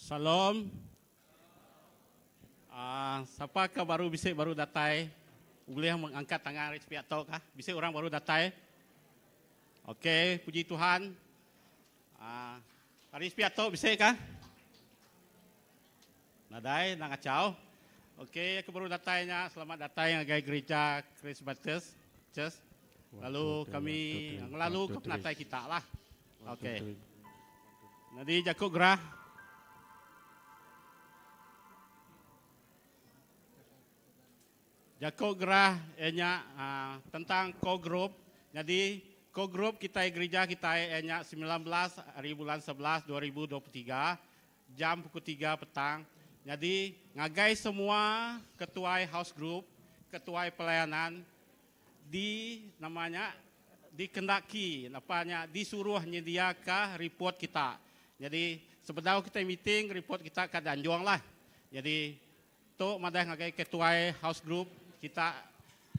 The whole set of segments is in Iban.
Shalom. Uh, sapa ke baru bisi baru datai boleh mengangkat tangan ari sepiak tu kah? Bisi orang baru datai? Okey, puji Tuhan. Uh, ari sepiak tu bisi kah? Nadai, enda ngachau. Okey, aku baru datai nya. Selamat datai ngagai Gereja Christ Baptist Church. Lalu kami ngelalu ke penatai kita lah. Okey. Nyadi jaku gerah. Jaku gerah iya nya uh, tentang core group. Nyadi core group kitai gereja kitai iya nya 19 hari bulan 11 2023 jam pukul tiga petang nyadi ngagai semua ketuai house group, ketuai pelayanan di nama nya dikendaki napa nya disuruh nyediaka report kita. Nyadi sebedau kitai meeting report kita ka dianjung lah. Nyadi tu madah ngagai ketuai house group kita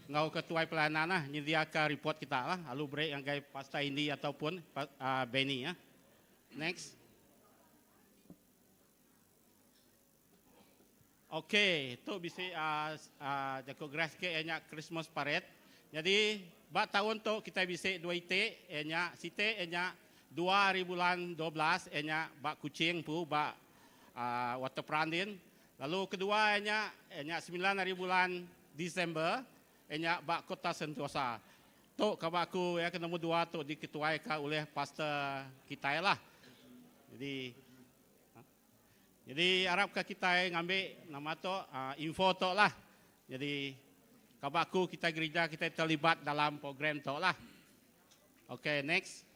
enggau ketuai pelayanan lah nyediaka report kita lah lalu beri ngagai Pastor Indi ataupun Benny. Next. Ok, tu bisi uh, uh, jaku gerah sikit iya nya Christmas Parade. Jadi ba taun tu kitai bisi dua iti iya nya siti iya nya dua hari bulan 12 iya nya ba Kuching empu ba uh, Waterfront din. Lalu kedua iya nya iya nya 9 hari bulan Disember iya nya ba Kota Sentosa. Tu kaba aku iya ke nombor dua tu diketuaika ulih pastor kitai lah. Jadi jadi arapka kitai ngambi nama tu info tu lah. Jadi kaba aku kitai gerija kitai terlibat dalam program tu lah. Okay next.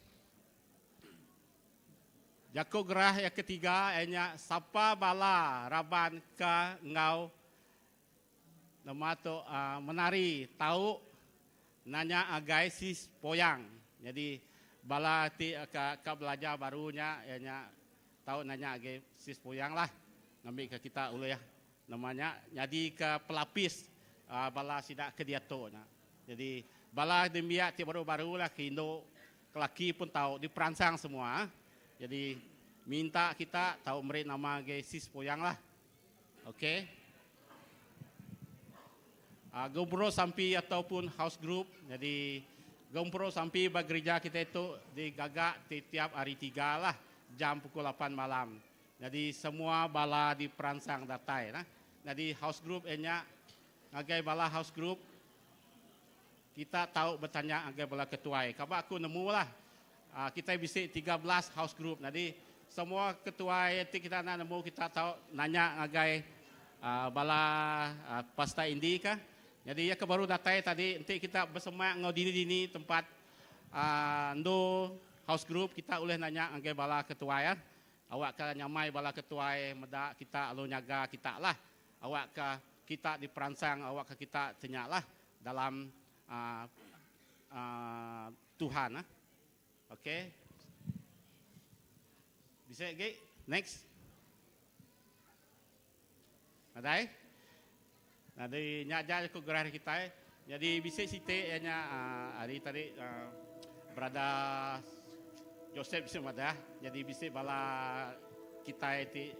Jaku gerah yang ketiga iya nya sapa bala raban ke enggau Nama tu menari tau nanya agai sis poyang. Nyadi bala ti ka ka belajar baru nya iya nya tau nanya agai sis poyang lah ngambika kita ulih nama nya nyadika pelapis bala sida ke diatu nya. Nyadi bala nembiak ti baru-baru lah ke indu ke laki pun tau diperansang semua. Nyadi minta kita tau meri nama agai sis poyang lah. Ok. Uh, gempuru sampi ataupun house group. Jadi gempuru sampi ba gereja kita itu digaga tiap hari tiga lah jam pukul 8 malam. Jadi semua bala diperansang datai lah. Jadi house group nya ngagai bala house group kita tahu bertanya ngagai bala ketuai. Kaba aku nemu lah. Uh, kita bisi 13 house group. Jadi semua ketuai ti kita nak nemu kita tahu nanya ngagai uh, bala uh, pasta indi kah. Jadi ya ke baru datai tadi enti kita bersemak ngau dini-dini tempat uh, endo house group kita boleh nanya ngagai bala ketuai ya. Awak ke nyamai bala ketuai meda kita lalu nyaga kita lah. Awak ke kita diperansang awak ke kita tenya lah dalam uh, uh, Tuhan. Ah. Okey. Bisa lagi? Next. Nadai? Nadai nya aja aku gerah kita. Jadi bisa siti ianya uh, hari tadi uh, berada Joseph bisa madah. Jadi bisa bala kita ti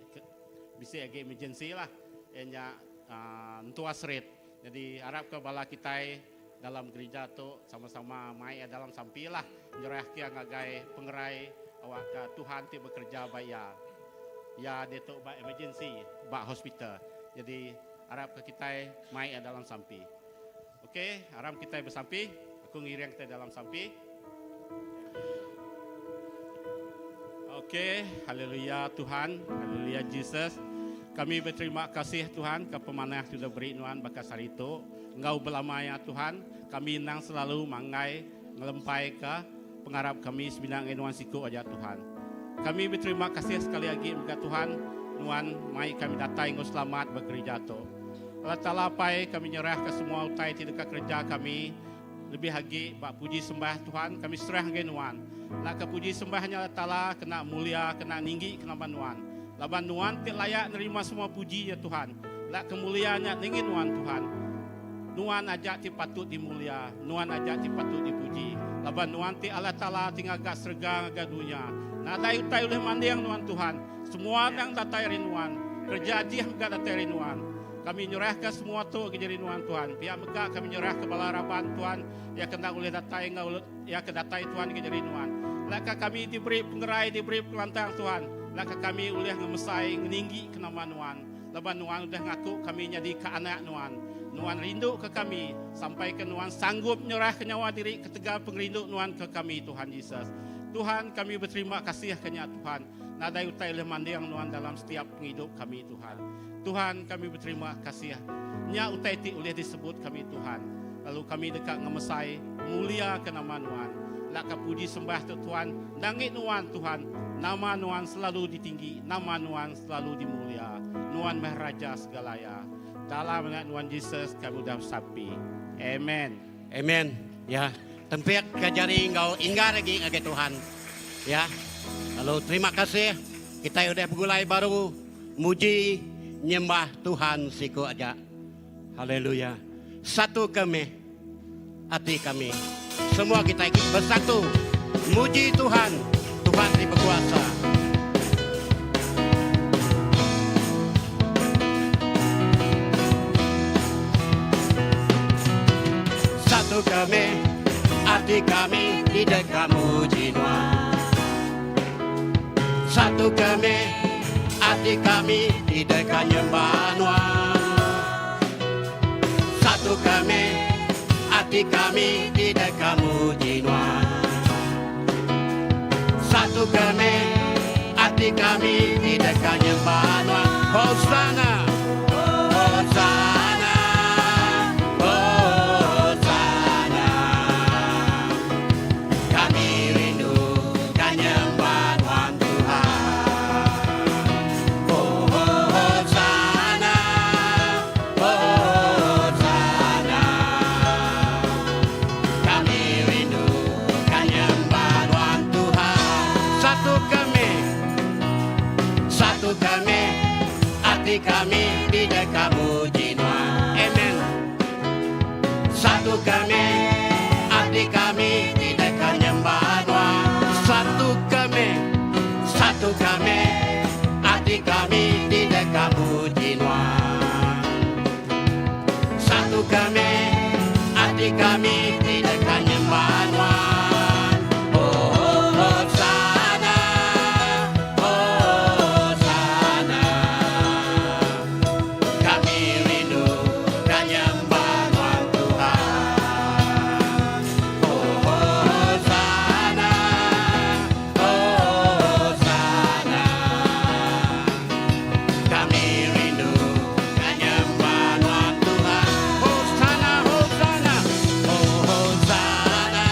bisa lagi emergency lah. Ianya uh, entua serit. Jadi harap ke bala kita dalam gereja tu sama-sama mai dalam sampi lah nyerah ke ngagai pengerai awak ke Tuhan ti bekerja ba iya. Ya dia tu ba emergency ba hospital. Jadi harap ke kita mai dalam sampi. Okey, harap kita bersampi. Aku ngiring kita dalam sampi. Okey, haleluya Tuhan, haleluya Jesus. Kami berterima kasih Tuhan ke pemanah sudah beri nuan baka sehari tu. Enggau belama ya Tuhan, kami nang selalu manggai ngelempai ke pengarap kami semina ngai nuan siku aja Tuhan. Kami berterima kasih sekali lagi mega Tuhan, nuan mai kami datai enggau selamat begereja tu. Allah Taala Apai kami nyerah ke semua utai ti deka kerja kami lebih agi ba puji sembah Tuhan kami serah ngagai nuan. Lak ke puji sembah nya Allah Taala kena mulia kena ninggi ke nama nuan. Laban nuan ti layak nerima semua puji ya Tuhan. Lak ke mulia nya ninggi nuan Tuhan. Nuan aja ti patut dimulia, Nuan aja ti patut dipuji, laban Nuan ti Allah Taala ti ngaga serega ngaga dunya. Nadai utai ulih manding Nuan Tuhan, semua endang datai ari Nuan, kereja ajih mega datai ari Nuan. Kami nyerahka semua tu agi jari Nuan Tuhan. Pia mega kami nyerahka bala raban Tuhan iya ke enda ulih datai enggau iya ke datai Tuhan agi jari Nuan. Laka kami diberi pengerai diberi pengelantang Tuhan, laka kami ulih ngemesai ngeninggika nama Nuan. Laban Nuan udah ngaku kami nyadika anak Nuan. Nuan rinduka kami, sampaika Nuan sanggup nyerahka nyawa diri ketegal pengerindu Nuan ke kami, Tuhan Jesus. Tuhan, kami beterima kasih ke nya, Tuhan. Nadai utai ulih manding Nuan dalam setiap pengidup kami, Tuhan. Tuhan, kami beterima kasih. Nya utai ti ulih disebut kami, Tuhan. Lalu kami deka ngemesai, muliaka nama Nuan. Laka puji sembah tu, Tuhan, nanggi Nuan, Tuhan. Nama Nuan selalu ditinggi, nama Nuan selalu dimulia. Nuan meh Raja segala iya. Dalam ngagai Nuan Jesus kami udah besampi. Amen. Amen. Ya. Tempik ke jari enggau inggar agi ngagai Tuhan. Ya. Lalu terima kasih kitai udah begulai baru muji nyembah Tuhan siku aja. Haleluya. Satu ke meh ati kami. Semua kitai bersatu muji Tuhan, Tuhan ti bekuasa. Satu kami, ati kami ti deka muji Nuan. Satu kami, ati kami ti deka nyembah Nuan. Satu kami, ati kami ti deka muji Nuan. Satu kami, ati kami ti deka nyembah Nuan. Hosana, Hosana, Hosana. Kami rindu ka nyembah Nuan Tuhan. Oh, Hosana, Hosana. Kami rindu ka nyembah Nuan Tuhan. Satu kami, satu kami, ati kami ti deka muji Nuan. Amen. Satu kami, ati kami ti deka nyembah Nuan. Satu kami, satu kami, ati kami ti deka muji Nuan. Satu kami, ati kami ti deka nyembah Nuan. Oh, Hosana, Hosana. Kami rindu ka nyembah Nuan Tuhan. Oh, Hosana, Hosana. Kami rindu ka nyembah Nuan Tuhan. Hosana, Hosana, oh Hosana.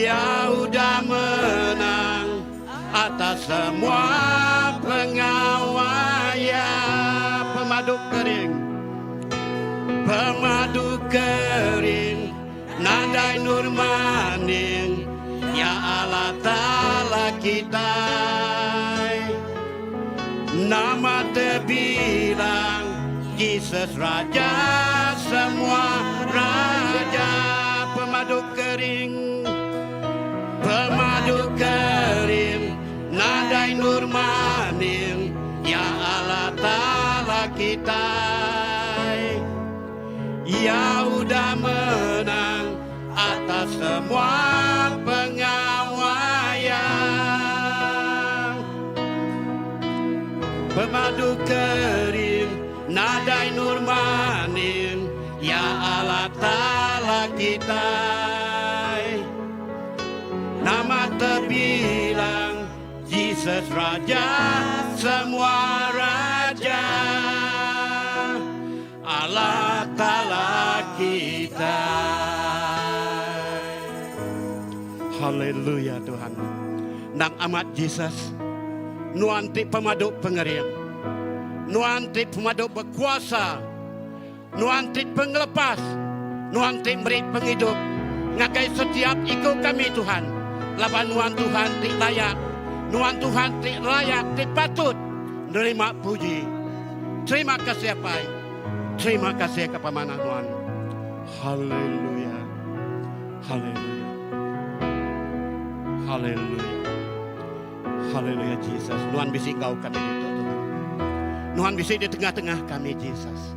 Iya udah menang atas semua pengawa iya. Pemadu kering, pemadu kering, nadai endur maning, Iya Allah Taala kitai. Nama tebilang Jesus Raja semua raja. Pemadu kering, pemadu kering, nadai endur maning, Iya Allah Taala kitai. Iya udah menang atas semua pengawa iya. Pemadu kering, nadai endur maning, Iya Allah Taala kitai. Nama tebilang Jesus Raja semua raja. Allah Taala kitai. Haleluya Tuhan. Nang amat Jesus, nuan ti pemadu pengering. Nuan ti pemadu bekuasa. Nuan ti pengelepas. Nuan ti meri pengidup ngagai setiap iku kami Tuhan. Laban nuan Tuhan ti layak. Nuan Tuhan ti layak ti patut nerima puji. Terima kasih Apai. Terima kasih ke pemanah nuan. Haleluya. Haleluya. Haleluya. Haleluya Jesus. Nuan bisi enggau kami ditu Tuhan. Nuan bisi di tengah-tengah kami Jesus.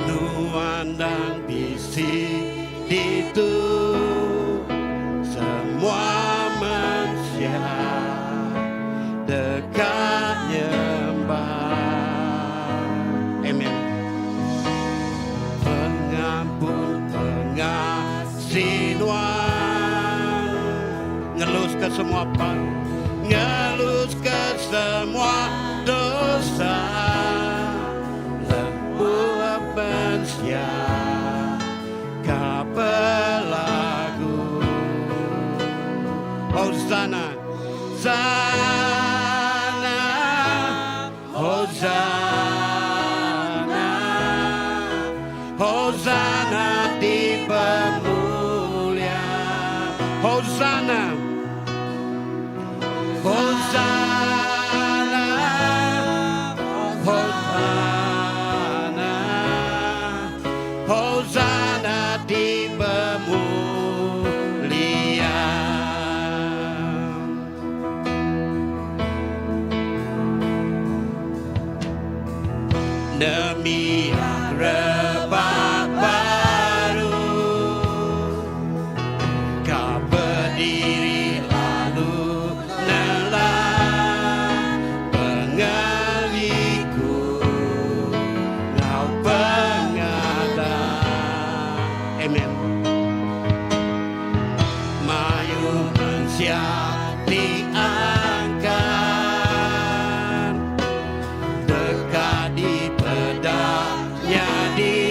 Nuan dang bisi ditu semua mensia deka nyembah. Amen. Pengampun pengasih nuan ngelus ke semua pan ngelus ke semua dosa lebuh mensia ka belagu Hosanna Hosanna Hosanna Hosanna di pemulia Hosanna Hosanna Hosanna Hosanna di pemulia. Nembiak rebak baru Ka berdiri lalu nelan pengelikun ngau pengadang. Amen. Mayuh mensia diangkat deka dipeda nyadi.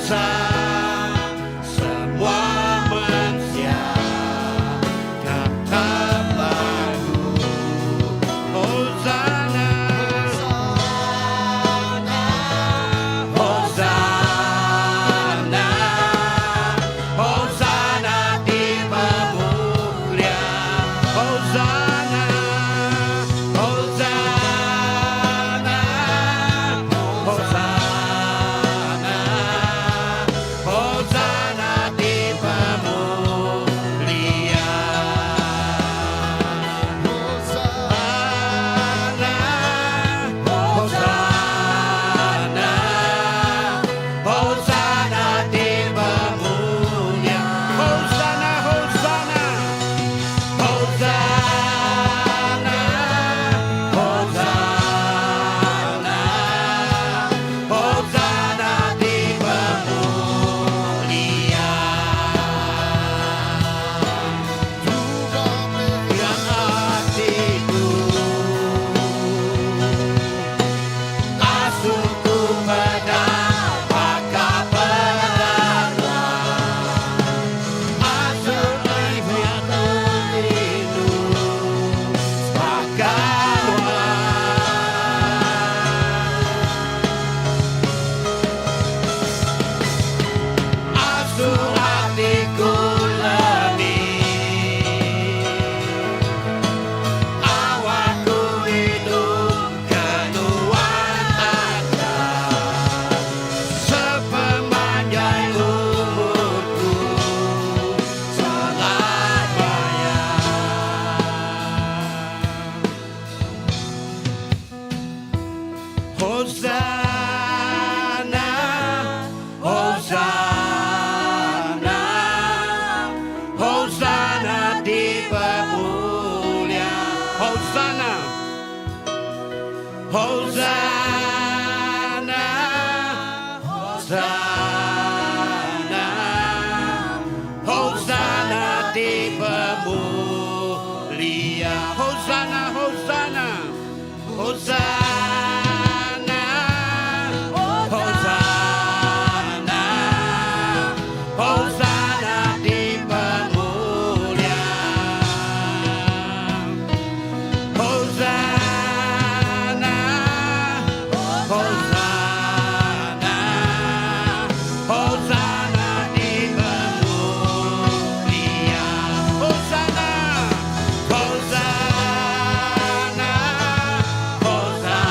Bangsa semua mensia kata lagu Hosanna Hosanna Hosanna di pemulia Hosanna Hosanna Hosanna Hosanna di pemulia Hosanna Hosanna Hosanna di pemulia Hosanna Hosanna Hosanna Hosanna Hosanna di pemulia Yang hatiku Asuhku pada maka pedana Asuh rindu Maka Asuh hatiku lebih Awakku hidup keluar aja Sepanjang umurku selamanya. Hosanna, Hosanna, Hosanna di pemulia. Hosanna, Hosanna, Hosanna, Hosanna di pemulia. Hosanna, Hosanna, Hosanna, Hosanna, Hosanna di pemulia. Hosanna, Hosanna, Hosanna di pemulia. Hosanna, Hosanna, Hosanna.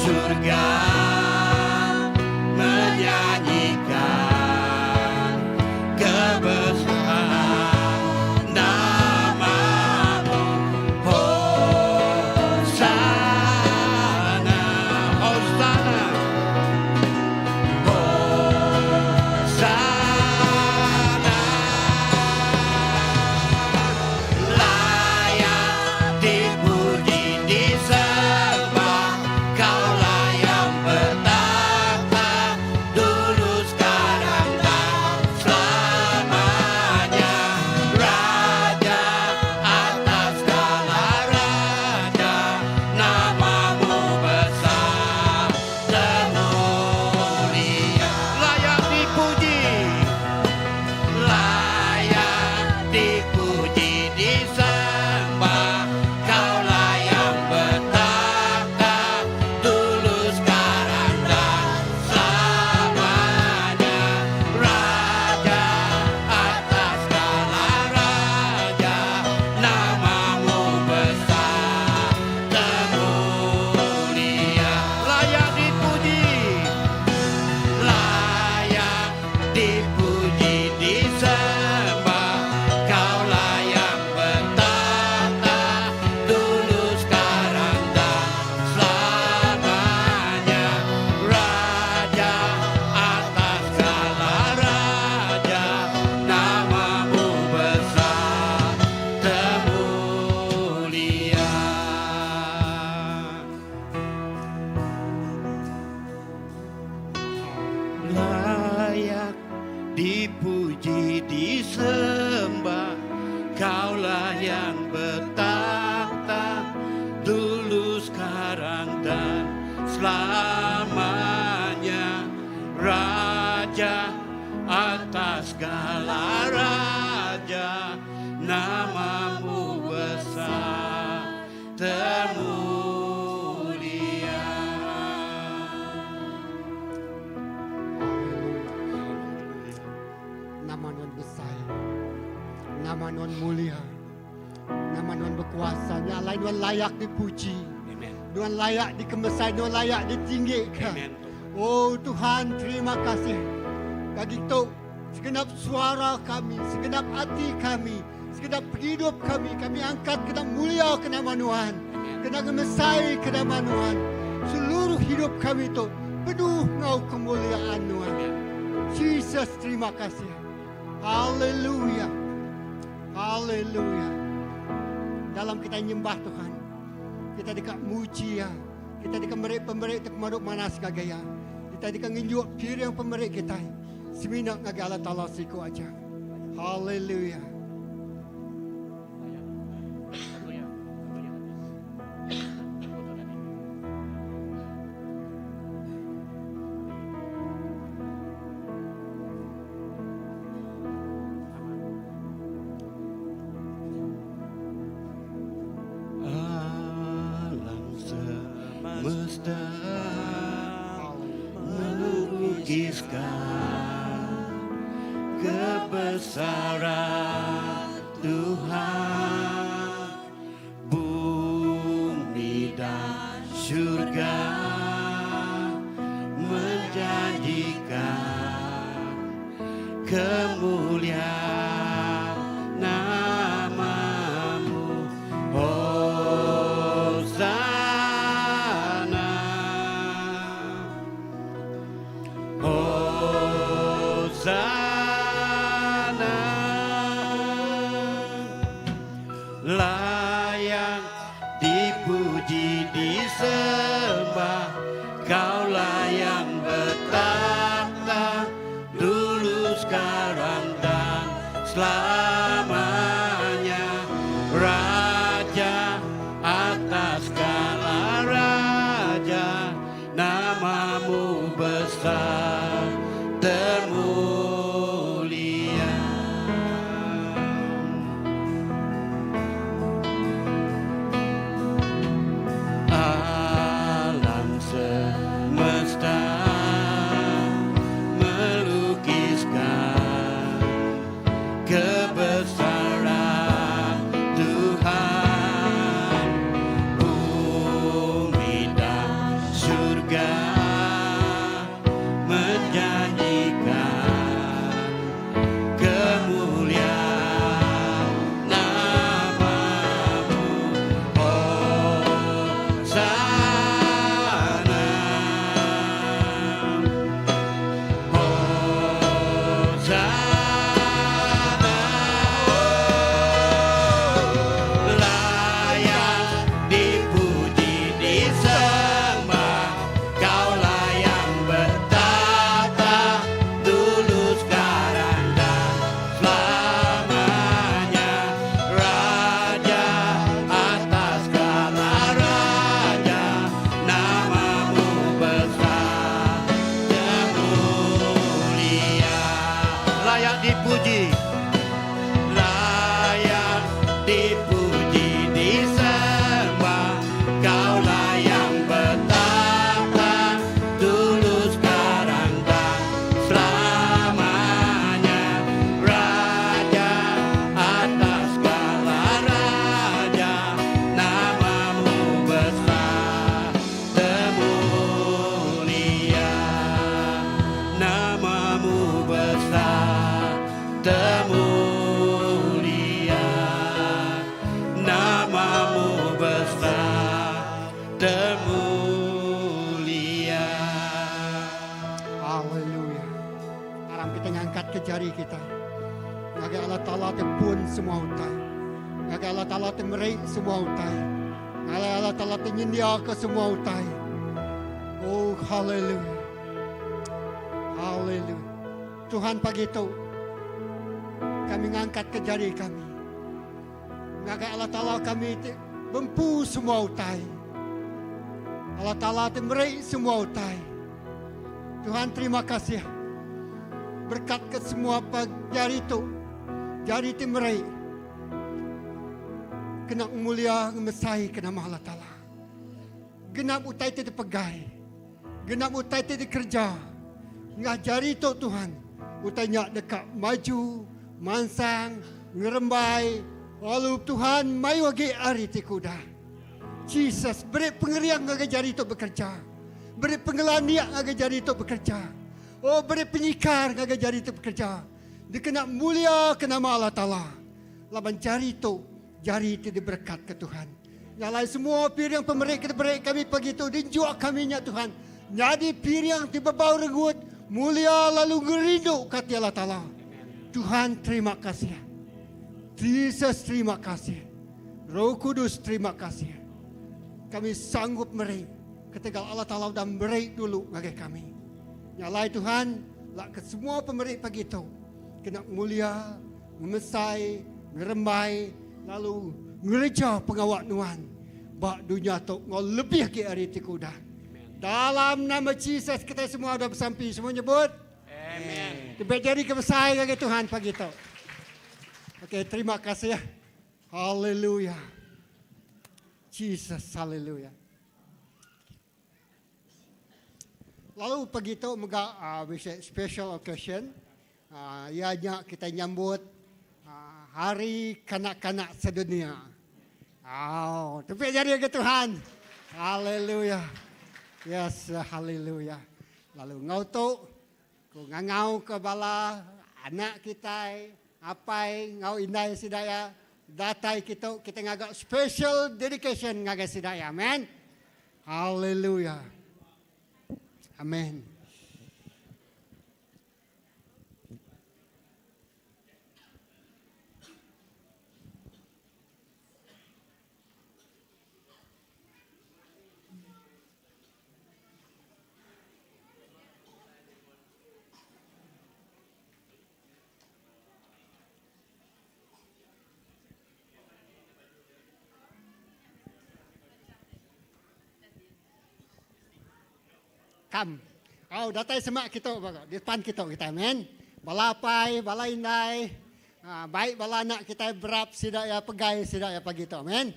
surga Menyanyikan kebesaran namamu Hosana Hosana Hosana Layak dipuji disembah Kaulah yang bertata Dulu sekarang dan selamanya Raja atas segala raja Namamu besar termulia Layak dipuji Layak dipuji disembah Kaulah yang bertata Dulu sekarang dan selamanya Raja atas segala raja Namamu besar termulia Layak dipuji Layak dipuji disembah Kaulah yang bertata Dulu sekarang dan selamanya Raja atas segala raja Namamu besar termulia. Layak dipuji disembah Kaulah yang bertata Dulu sekarang dan selamanya Raja atas segala raja Namamu besar termulia. Haleluya. Nama Nuan besai. Nama Nuan mulia. Nama Nuan bekuasa. Nya alai Nuan layak dipuji. Amen. Nuan layak dikemesai, Nuan layak ditinggika. Amen. Oh Tuhan, terima kasih. Pagi tu segenap suara kami, segenap ati kami, segenap pengidup kami, kami angkat kena mulia ke nama Nuan. Kena ngemesai ke nama Nuan. Seluruh hidup kami tu penuh ngau kemuliaan Nuan. Jesus, terima kasih. Haleluya. Haleluya. Dalam kita nyembah Tuhan, kita deka muji ya. Kita deka meri pemeri ti pemadu manah ngagai iya. Kita deka ngenjuk piring pemeri kitai semina ngagai Allah Taala siku aja. Haleluya. Alam semesta melukiskan kebesaran Tuhan Bumi dan syurga menjanjikan kemuliaan namamu Hosana Hosana Layak dipuji disembah Kaulah yang bertata dulu sekarang dan selamanya Raja atas segala raja Namamu besar termulia. Alam semesta melukiskan kebesaran Tuhan Bumi dan surga. surga Menyanyikan kemuliaan namamu Hosana Hosana Layak dipuji disembah Kaulah yang bertata Dulu sekarang dan selamanya Raja atas segala raja Namamu besar dan mulia Layak dipuji Layak dipuji disembah Kaulah yang bertata Dulu sekarang dan selamanya Raja atas segala raja Namamu besar termulia Namamu besar termulia Namamu besar termulia Haleluya. Aram kita ngangkat ke jari kita. Ngagai Allah Ta'ala te pun semua utai. Ngagai Allah Ta'ala te meri semua utai. Ngagai Allah Ta'ala te nyendia ke semua utai. Oh, haleluya. Haleluya. Tuhan pagi tu kami ngangkat ke jari kami. Ngagai Allah Ta'ala kami ti bempu semua utai. Allah Ta'ala ti meri semua utai. Tuhan terima kasih. Berkat ke semua jari tu. Jari ti meri. Kena mulia ngemesai ke nama Allah Ta'ala. Genap utai ti dipegai. Genap utai ti dikereja enggau jari tu Tuhan, utai nya deka maju, mansang, ngerembai, lalu Tuhan mayuh agi ari ti ke udah. Jesus, beri pengering ngagai jari tu bekereja. Beri pengelandik ngagai jari tu bekereja. Oh, beri penyikar ngagai jari tu bekereja. Dikena mulia ke nama Allah Taala. Laban jari tu Jari ti diberekatka Tuhan. Nya alai semua piring pemeri ke diberi kami pagi tu dinjuk kami nya Tuhan nyadi piring ti bebau rengut, mulia lalu ngerinduka ati Allah Taala. Tuhan terima kasih. Jesus terima kasih. Roh Kudus terima kasih. Kami sanggup meri ketegal Allah Taala udah meri dulu ngagai kami. Nya alai Tuhan lak ke semua pemeri pagi tu kena mulia ngemesai, ngerembai lalu ngereja pengawa nuan ba dunya tu enggau lebih agi ari ti ke udah. Dalam nama Jesus kitai semua udah besampi semua nyebut Amen. Tebek jari ke besai ngagai Tuhan pagi tu. Okey, terima kasih. Haleluya. Jesus, haleluya. Lalu pagi tu mega uh, bisi special occasion uh, iya nya kita nyambut uh, Hari Kanak-kanak Sedunia. Oh, tepik jari ke Tuhan. Haleluya. Yes, haleluya. Lalu ngau tu ku ngangau ke bala anak kitai, apai ngau indai sida ya datai kitu kita ngaga special dedication ngagai sida ya. Amen. Haleluya. Amen. Kam. Au datai semak kitu ba depan kitu kita amen. Bala apai, bala indai, ha, baik bala anak kita berap sida ya pegai sida ya pagi tu amen.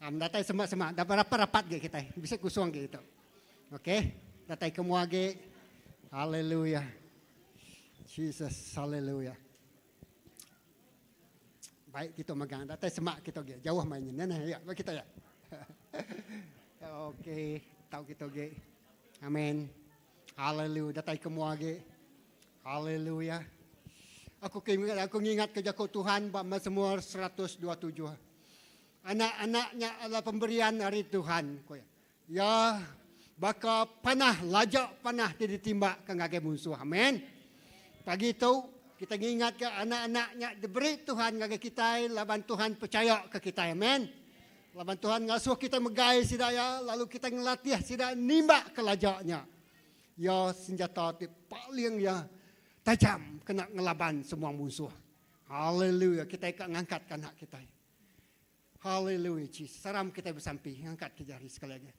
Am datai semak-semak dah rapat-rapat ge kita. Bisa kusung ge kitu. Okey, datai ke mua ge. Haleluya. Jesus, haleluya. Baik kita megang datai semak kita ge jauh main nya nah ya kita ya. Okey, tau kita ge. Amen. Haleluya. Datai ke mua agi. Haleluya. Aku ke aku ngingat ke jaku Tuhan ba Mazmur 127. Anak-anak nya adalah pemberian ari Tuhan, ku iya. Iya baka panah laja panah ti ditimbak ke ngagai munsuh. Amen. Pagi tu kita ngingat ke anak-anak nya diberi Tuhan ngagai kitai laban Tuhan pechaya ke kitai. Amen. Laban Tuhan ngasuh kitai megai sida iya lalu kitai ngelatih sida nimbak ke laja nya. Iya senjata ti paling iya tajam kena ngelaban semua munsuh. Haleluya. Kitai ka ngangkatka anak kitai. Haleluya Jesus. Saram kitai besampi ngangkatka jari sekali agi.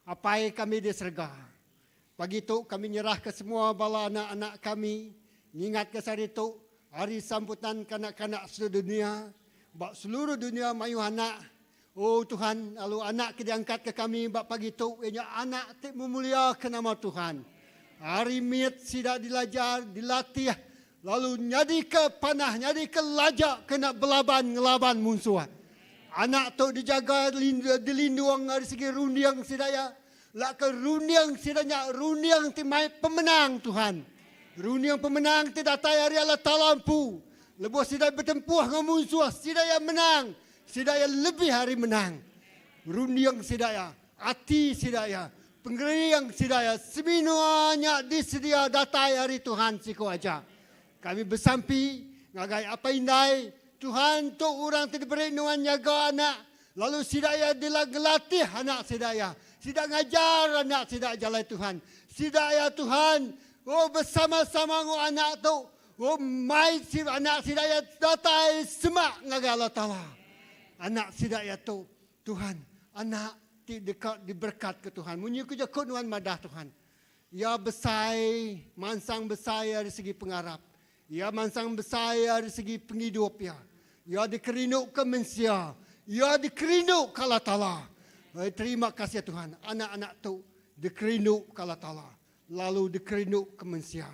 Apai kami di serega. Pagi tu kami nyerahka semua bala anak-anak kami ngingatka sehari tu hari sambutan kanak-kanak seluruh dunia. Ba seluruh dunia mayuh anak. Oh Tuhan, lalu anak ke diangkatka kami ba pagi tu iya nya anak ti memuliaka nama Tuhan. Ari mit sida dilajar, dilatih lalu nyadika panah, nyadika laja kena belaban ngelaban munsuh. Anak tu dijaga dilindung ari segi runding sida iya. Laka runding sida nya runding ti mai pemenang Tuhan. Runding pemenang ti datai ari Allah Taala empu. Lebuh sida betempuh enggau munsuh, sida iya menang. Sida iya lebih ari menang. Runding sida iya, ati sida iya, pengering sida iya, semina nya disedia datai ari Tuhan siku aja. Kami besampi ngagai apai indai, Tuhan tu orang ti diberi nuan nyaga anak, lalu sida iya dila ngelatih anak sida iya. Sida ngajar anak sida jalai Tuhan. Sida iya Tuhan, oh besama-sama enggau anak tu, oh mai si anak sida iya datai semak ngagai Allah Taala. Anak sida iya tu, Tuhan, anak ti deka diberekatka Tuhan. Munyi ku jaku nuan madah Tuhan. Iya besai, mansang besai ari segi pengarap. Iya mansang besai ari segi pengidup iya. Iya dikerinduka mensia. Iya dikerinduka Allah Taala. Terima kasih Tuhan, anak-anak tu dikerinduka Allah Taala lalu dikerinduka mensia.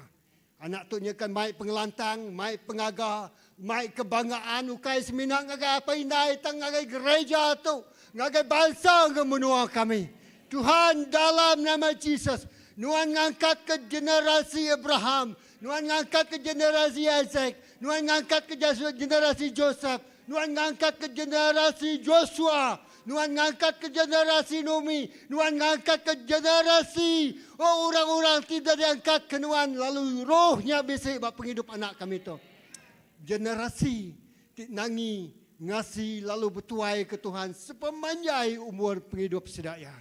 Anak tu nyekan mai pengelantang, mai pengaga, mai kebanggaan ukai semina ngagai apai indai tang ngagai gereja tu, ngagai bansa enggau menua kami. Tuhan dalam nama Jesus, nuan ngangkatka generasi Abraham, nuan ngangkatka generasi Isaac, nuan ngangkatka generasi Joseph, Nuan ngangkatka generasi Joshua, Nuan ngangkatka generasi Nomi, Nuan ngangkatka generasi oh orang-orang ti udah diangkatka Nuan lalu roh nya bisi ba pengidup anak kami tu. Generasi ti nangi, ngasi lalu betuaika Tuhan sepemanjai umur pengidup sida iya.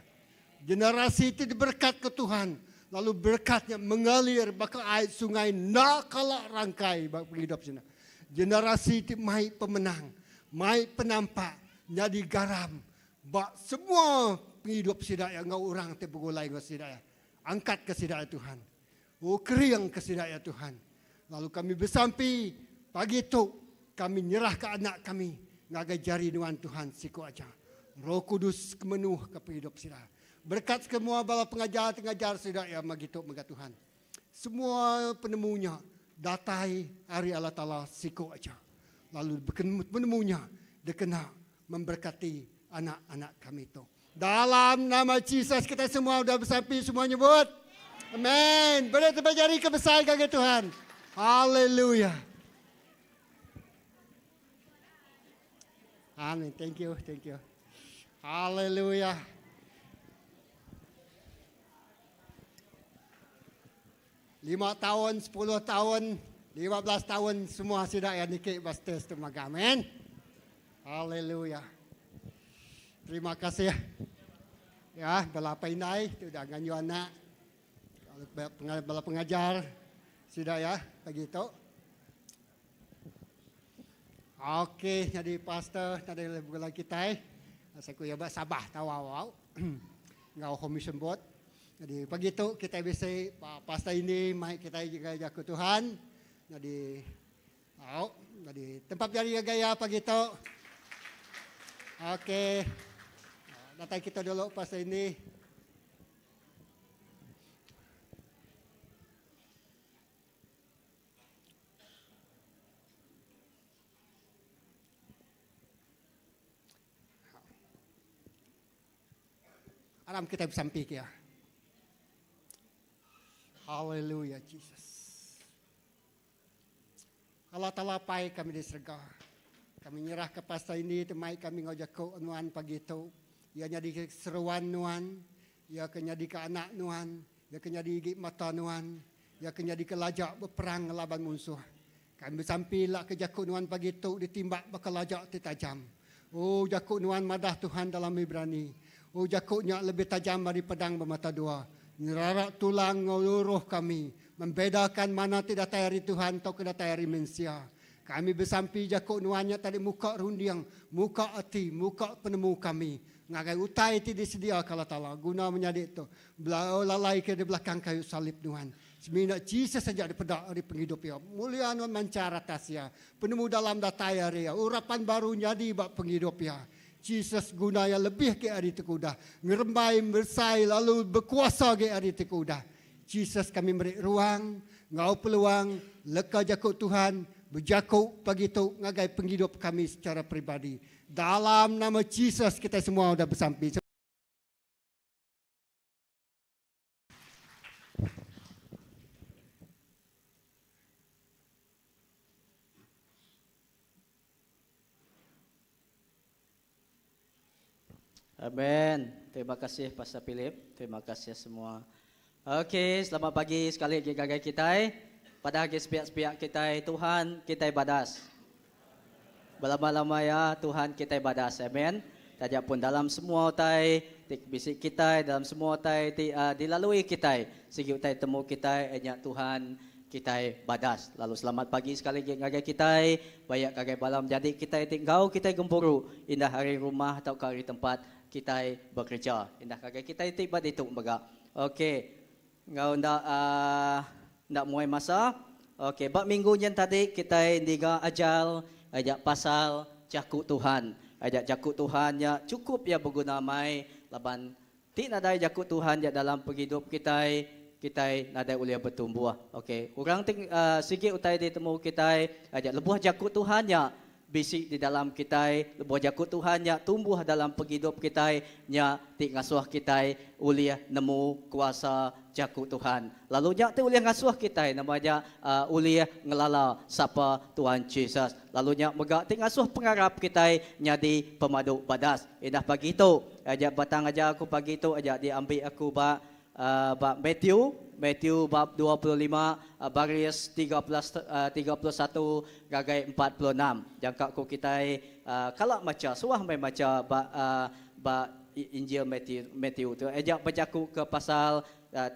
Generasi ti diberekatka Tuhan lalu berekat nya mengalir baka ai sungai enda kala rangkai ba pengidup sida. Generasi ti mai pemenang, mai penampak nyadi garam ba semua pengidup sida iya enggau orang ti begulai enggau sida iya. Angkatka sida iya Tuhan. Oh keringka sida iya Tuhan. Lalu kami besampi pagi tu kami nyerahka anak kami ngagai jari nuan Tuhan siku aja. Roh Kudus kemenuhka pengidup sida. Berekat semua bala pengajar ti ngajar sida iya magi tu mega Tuhan. Semua penemu nya datai ari Allah Taala siku aja. Lalu penemu nya dikena memberkati anak-anak kami tu. Dalam nama Jesus kita semua udah besampi semua nyebut. Amen. Beri tepuk jari ke besai ngagai Tuhan. Haleluya. Amen. Thank you. Thank you. Haleluya. Lima tahun, sepuluh tahun, 15 tahun semua sida yang niki ba stage tu mega. Amen. Haleluya. Terima kasih. Ya, bala apai indai tu udah nganyu anak. Bala pengajar sida ya pagi tu. Okey, jadi pastor tadi begulai kitai. Saya ku ya ba Sabah tawau. Enggau Home Mission Board. Jadi pagi tu kitai bisi pastor ini mai kitai juga jaku Tuhan. Jadi au, jadi tempat jari gaya pagi tu. Okey. Datai kita dulu pastor ini. Aram kitai besampi ke iya. Hallelujah Jesus. Allah Taala Apai kami di serega. Kami nyerah ke pastor ini ti mai kami enggau jaku nuan pagi tu. Iya nyadi seruan nuan, iya ke nyadi ke anak nuan, iya ke nyadi igi mata nuan, iya ke nyadi ke laja beperang ngelaban munsuh. Kami besampi ila ke jaku nuan pagi tu ditimbak baka laja ti tajam. Oh jaku nuan madah Tuhan dalam Ibrani. Oh jaku nya lebih tajam ari pedang bemata dua, nyerara tulang enggau luruh kami, membedakan mana ti datai ari Tuhan tauka datai ari mensia. Kami besampi jaku nuan nya tadi muka runding, muka ati, muka penemu kami ngagai utai ti disediaka Allah Taala guna menyadi tu bela lalai ke di belakang kayu salib nuan. Semina Jesus aja dipeda ari pengidup iya. Mulia nuan manchar atas iya. Penemu dalam datai ari iya. Urapan baru nyadi ba pengidup iya. Jesus guna iya lebih agi ari ti ke udah. Ngerembai, besai lalu bekuasa agi ari ti ke udah. Jesus kami meri ruang enggau peluang leka jaku Tuhan bejaku pagi tu ngagai pengidup kami secara peribadi. Dalam nama Jesus kitai semua udah besampi. Amen. Terima kasih Pastor Philip. Terima kasih semua. Okey, selamat pagi sekali lagi ngagai kitai. Pada agi sepiak-sepiak kitai Tuhan kitai badas. Belama-lama ya Tuhan kitai badas. Amen. Taja pun dalam semua utai ti bisi kitai, dalam semua utai ti uh, dilalui kitai, sigi utai temu kitai nya Tuhan kitai badas. Lalu selamat pagi sekali lagi ngagai kitai, bayak ngagai bala menyadi kitai ti enggau kitai gempuru indah ari rumah tauka ari tempat kitai bekereja. Indah ngagai kitai ti ba ditu mega. Okey. Enggau enda uhh enda muai masa. Okey ba minggu nyin tadi kitai niga ajar aja pasal jaku Tuhan. Aja jaku Tuhan nya chukup iya beguna amai laban ti nadai jaku Tuhan ja dalam pengidup kitai, kitai nadai ulih betumbuh. Okey orang ti uhh sigi utai ditemu kitai aja lebuh jaku Tuhan nya Bisi di dalam kitai, lebuh jaku Tuhan nya tumbuh dalam pengidup kitai, nya ti ngasuh kitai ulih nemu kuasa jaku Tuhan. Lalu nya ti ulih ngasuh kitai nama nya ulih ngelala sapa Tuhan Jesus. Lalu nya mega ti ngasuh pengarap kitai nyadi pemadu badas. Indah pagi tu, aja batang aja aku pagi tu aja diambi aku ba Ba Matthew, Matthew bab 25 baris 13 31 ngagai 46. Jangka ku kitai kala macha, suah meh macha ba ba Injil Matthew Matthew tu. Aja bejaku ke pasal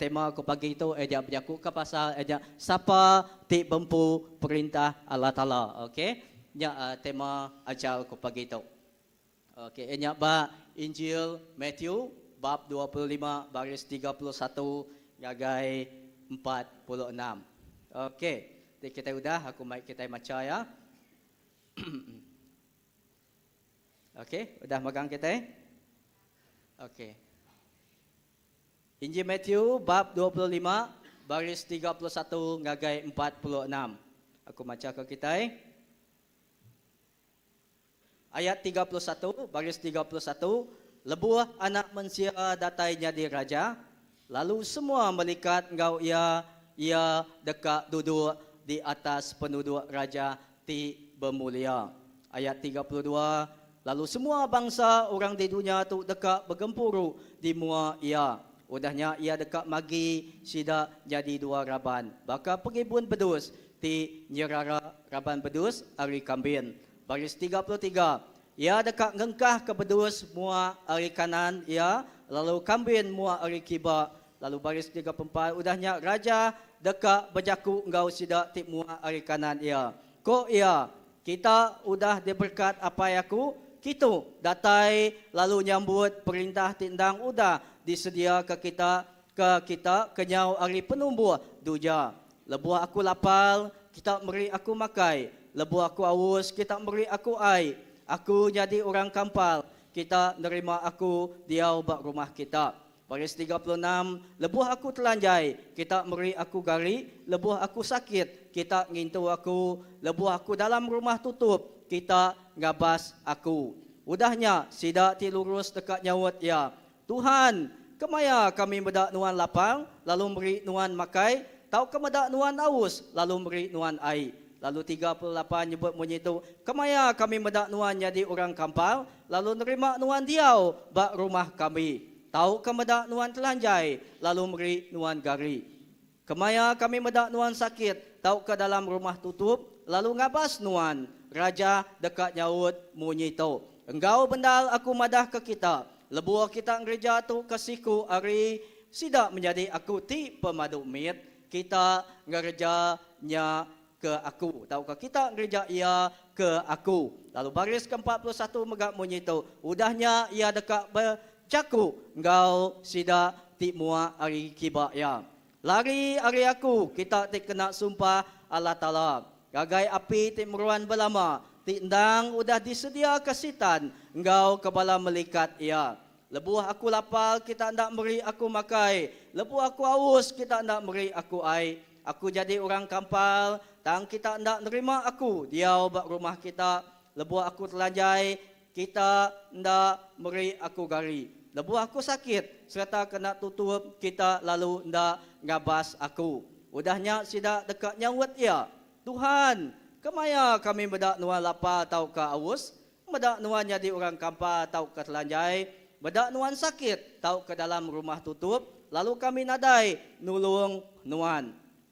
tema ku pagi tu aja bejaku ke pasal aja sapa ti bempu perintah Allah Taala. Okey. Nya tema ajar ku pagi tu. Okey, iya nya ba Injil Matthew bab 25 baris 31 ngagai 46. Okey, ti kitai udah aku mai kitai macha iya. Okey, udah megang kitai? Okey. Injil Matthew bab 25 baris 31 ngagai 46. Aku macha ke kitai. Ayat 31, baris 31, Lebuh Anak Mensia datai nyadi Raja, lalu semua melikat enggau iya, iya deka duduk di atas penuduk raja ti bemulia. Ayat 32, Lalu semua bansa orang di dunya tu deka begempuru di mua iya. Udah nya iya deka magi sida nyadi dua raban, baka pengibun bedus ti nyerara raban bedus ari kambin. Baris 33, Iya deka ngengkahka bedus mua ari kanan iya, lalu kambin mua ari kiba. Lalu baris 34, Udah nya raja deka bejaku enggau sida ti mua ari kanan iya. Ko iya, Kita udah diberekat Apai aku, kitu datai lalu nyambut perintah ti endang udah disediaka kita ke kita kenyau ari penumbuh dunya. Lebuh aku lapar, kita meri aku makai. Lebuh aku aus, kita meri aku ai. Aku nyadi orang kampal, kita nerima aku diau ba rumah kita. Baris 36, Lebuh aku telanjai, kita meri aku gari, lebuh aku sakit, kita ngintu aku, lebuh aku dalam rumah tutup, kita ngabas aku. Udah nya, sida ti lurus deka nyaut iya, Tuhan, Kemaya kami meda nuan lapar, lalu meri nuan makai, tauka meda nuan aus, lalu meri nuan ai? Lalu 38 nyebut munyi tu, Kemaya kami meda nuan nyadi orang kampar, lalu nerima nuan diau ba rumah kami, tauka meda nuan telanjai, lalu meri nuan gari? Kemaya kami meda nuan sakit tauka dalam rumah tutup, lalu ngabas nuan? Raja deka nyaut munyi tu, Enggau bendar aku madahka kita, lebuh kita ngereja tu ke siku ari sida menyadi aku ti pemadu mit, kita ngereja nya ke aku, tauka kita ngereja iya ke aku. Lalu baris ke 41 mega munyi tu, Udah nya iya deka bejaku enggau sida ti muak ari kiba iya. Lari ari aku, kita ti kena sumpah Allah Taala, ngagai api ti meruan belama, ti endang udah disediaka Sitan enggau ke bala melikat iya. Lebuh aku lapar, kita enda meri aku makai. Lebuh aku aus, kita enda meri aku ai. Aku jadi orang kampar, tang kita enda nerima aku diau ba rumah kita. Lebuh aku telanjai, Kita enda meri aku gari. Lebuh aku sakit sereta kena tutup, kita lalu enda ngabas aku. Udah nya sida deka nyaut iya, Tuhan, kemaya kami meda nuan lapar tauka aus, meda nuan nyadi orang kampar tauka telanjai, meda nuan sakit tauka dalam rumah tutup, lalu kami nadai nulung nuan?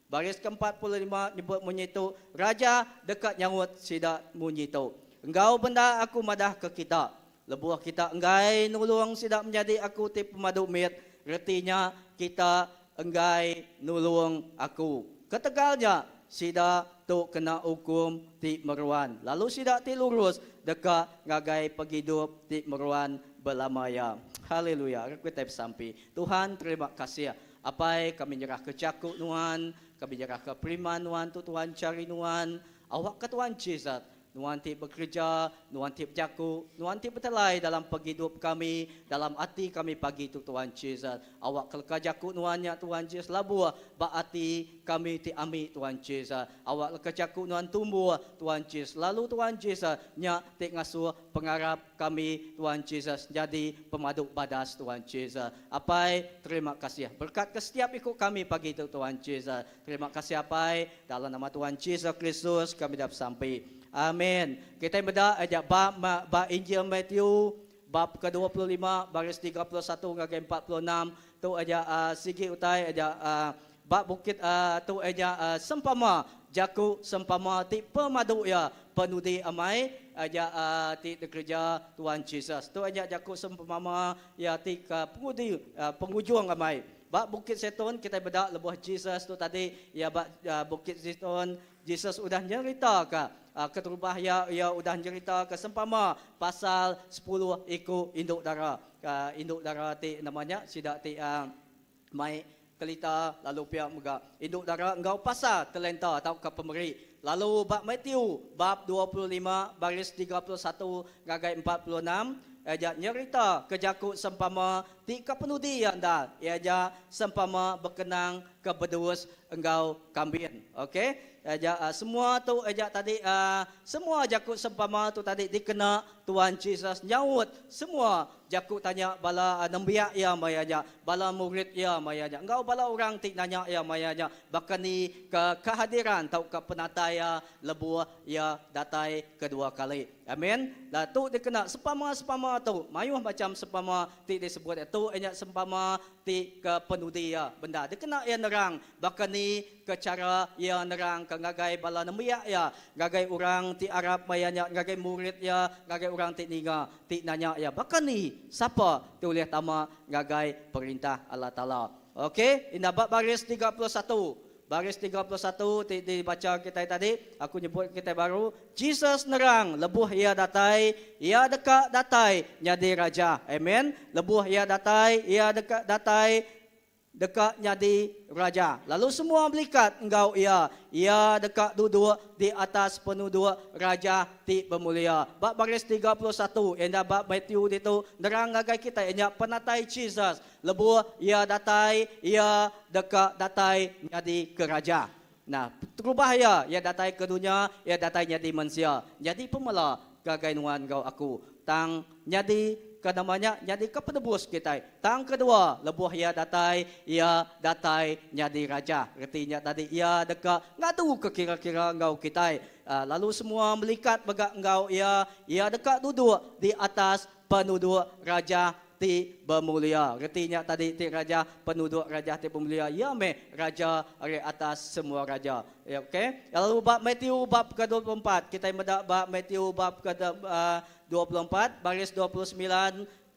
Baris ke 45 nyebut munyi tu, Raja deka nyaut sida munyi tu, Enggau bendar aku madah ke kita, lebuh kita enggai nulung sida menyadi aku ti pemadu mit, reti nya kita enggai nulung aku. Ketegal nya, sida tu kena ukum ti meruan, lalu sida ti lurus deka ngagai pengidup ti meruan belama iya. Haleluya. Aku kitai besampi. Tuhan, terima kasih. Apai, kami nyerahka jaku Nuan, kami nyerahka periman Nuan tu Tuhan chari Nuan, awakka Tuhan Jesus, Nuan ti bekereja, Nuan ti bejaku, Nuan ti betelai dalam pengidup kami, dalam ati kami pagi tu Tuhan Jesus. Awakka leka jaku Nuan nya Tuhan Jesus labuh ba ati kami ti ami Tuhan Jesus. Awak leka jaku Nuan tumbuh Tuhan Jesus lalu Tuhan Jesus nya ti ngasuh pengarap kami Tuhan Jesus nyadi pemadu badas Tuhan Jesus. Apai, terima kasih. Berkat ke setiap iku kami pagi tu Tuhan Jesus. Terima kasih Apai, dalam nama Tuhan Jesus Kristus kami dah besampi. Amin. Kitai meda aja ba ba Injil Matthew bab ke 25 baris 31 ngagai 46 tu aja uh, sigi utai aja uh, ba bukit uh, tu aja uh, sempama jaku sempama ti pemadu iya penudi amai aja uh, ti dikereja Tuhan Jesus. Tu aja jaku sempama Iya ti ke pengudi pengujung amai. Ba Bukit Seton kitai meda lebuh Jesus tu tadi iya ba Bukit Seton, Jesus udah nyeritaka keterubah iya iya udah nyeritaka sempama pasal sepuluh iku indu dara. Indu dara ti nama nya sida ti mai kelita lalu pia mega indu dara enggau pasal talenta tauka pemeri. Lalu ba Matthew bab 25 baris 31 ngagai 46 iya ja nyerita ke jaku sempama ti ke penudi iya endar iya ja sempama bekenang ke bedus enggau kambin. Ok iya ja semua tu iya ja tadi semua jaku sempama tu tadi dikena Tuhan Jesus nyaut semua Jaku tanya bala nembiak iya maya nya, bala murid iya maya nya, enggau bala orang ti nanya iya maya nya, baka ni ke kehadiran tauka penatai iya lebuh iya datai kedua kali. Amin. Lalu tu dikena sempama-sempama tu, mayuh macham sempama ti disebut iya. Tu iya nya sempama ti ke penudi iya bendar dikena iya nerang baka ni ke chara iya nerangka ngagai bala nembiak iya, ngagai orang ti arap maya nya, ngagai murid iya, ngagai orang ti ninga. ti nanya iya, Baka ni sapa ti ulih tama ngagai Perintah Allah Taala? Okey, indah ba baris 31. Baris 31 ti dibacha kitai tadi, aku nyebut kitai baru, Jesus nerang lebuh iya datai, iya deka datai nyadi Raja. Amen. Lebuh iya datai, iya deka datai deka nyadi raja, lalu semua melikat enggau iya. Iya deka duduk di atas penuduk raja ti bemulia. Ba baris 31, iya nya ba Matthew ditu, nerang ngagai kitai iya nya penatai Jesus. Lebuh iya datai, iya deka datai nyadi ke raja. Nah, terubah iya, iya datai ke dunya, iya datai nyadi mensia, nyadi pemela ngagai nuan enggau aku. Tang nyadi. ke nama nya nyadi ke penebus kitai. Tang kedua, lebuh iya datai, iya datai nyadi raja. Reti nya tadi iya deka ngadu ke kira-kira enggau kitai. Lalu semua melikat mega enggau iya, iya deka duduk di atas penuduk raja ti bemulia. Reti nya tadi ti raja, penuduk raja ti bemulia, iya meh raja ari atas semua raja. Okey. Lalu ba Matthew bab ke 24, kitai meda ba Matthew bab ke 24 baris 29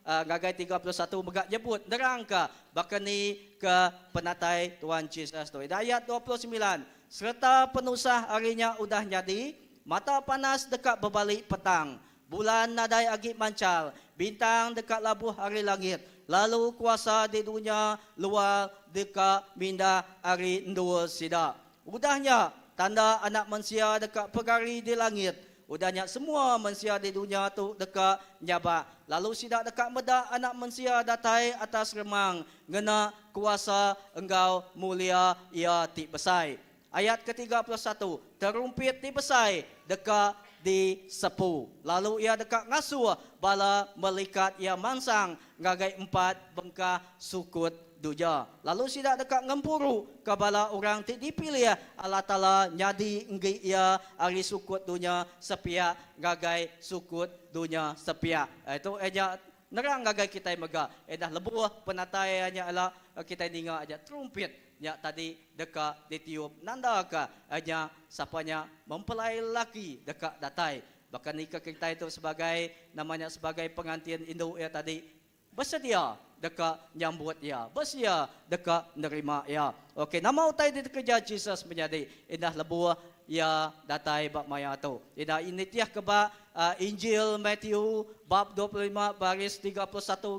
ngagai 31 mega nyebut nerangka baka ni ke penatai Tuhan Jesus tu. Ida ayat 29, Sereta penusah ari nya udah nyadi, mata panas deka bebali petang, Bulan nadai agi manchal, bintang deka labuh ari langit, lalu kuasa di dunya luar deka mindah ari endur sida. Udah nya, tanda Anak Mensia deka pegari di langit. Udah nya semua mensia di dunya tu deka nyabak, lalu sida deka meda Anak Mensia datai atas remang ngena kuasa enggau mulia Iya ti besai. Ayat ke 31, Terumpit ti besai deka disepu, lalu iya deka ngasuh bala melikat iya mansang ngagai empat bengkah sukut dunya. Lalu sida deka ngempuruka bala orang ti dipilih Allah Taala nyadi enggi Iya ari sukut dunya sepiak ngagai sukut dunya sepiak. Itu iya nya nerang ngagai kitai mega. Enda lebuh penatai iya nya ila kitai ninga aja terumpit Nya tadi deka ditiup nandaka nya sapa nya mempelai lelaki deka datai. Baka ni ke kitai tu sebagai nama nya sebagai pengantin indu iya tadi besedia deka nyambut iya, besedia deka nerima iya. Okey nama utai ti dikereja Jesus menyadi indah lebuh iya datai ba maya tu. Indah nitihka ba Injil Matthew bab 25 baris 31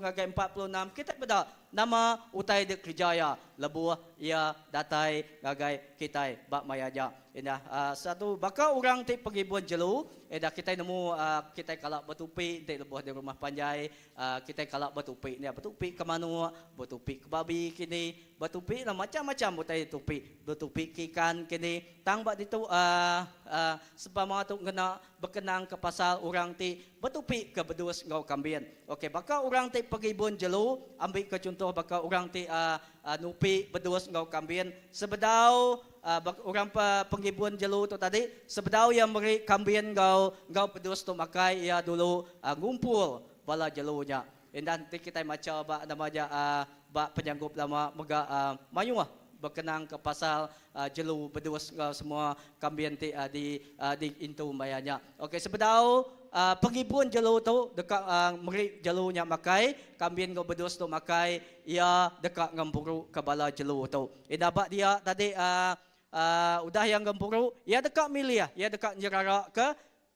ngagai 46 kitai meda Nama utai dek kereja iya lebuh iya datai ngagai kitai ba maya nya? Indah satu baka orang ti pengibun jelu, indah kitai nemu kitai kala betupi enti lebuh di rumah panjai kitai kala betupi nya betupi ke manuk, betupi ke babi kini, betupi lah macam-macam utai ditupi, betupi ke ikan kini. Tang ba ditu sempama tu ngena bekenang ke pasal orang ti betupi ke bedus enggau kambin. Okey, baka orang ti pengibun jelu, ambi ke chunto baka orang ti nupi bedus enggau kambin, sebedau orang pengibun jelu tu tadi, sebedau iya meri kambin enggau enggau bedus tu makai, iya dulu ngumpul bala jelu nya. Indah enti kitai macha ba nama nya ba penyanggup lama mega mayuh bekenang ke pasal jelu bedus enggau semua kambin ti di diintu maya nya. Okey sebedau pengibun jelu tu deka meri jelu nya makai, kambin enggau bedus tu makai, iya deka ngempuru ke bala jelu tu. Indah ba dia tadi udah iya ngempuru, iya deka milih, iya deka nyerara ke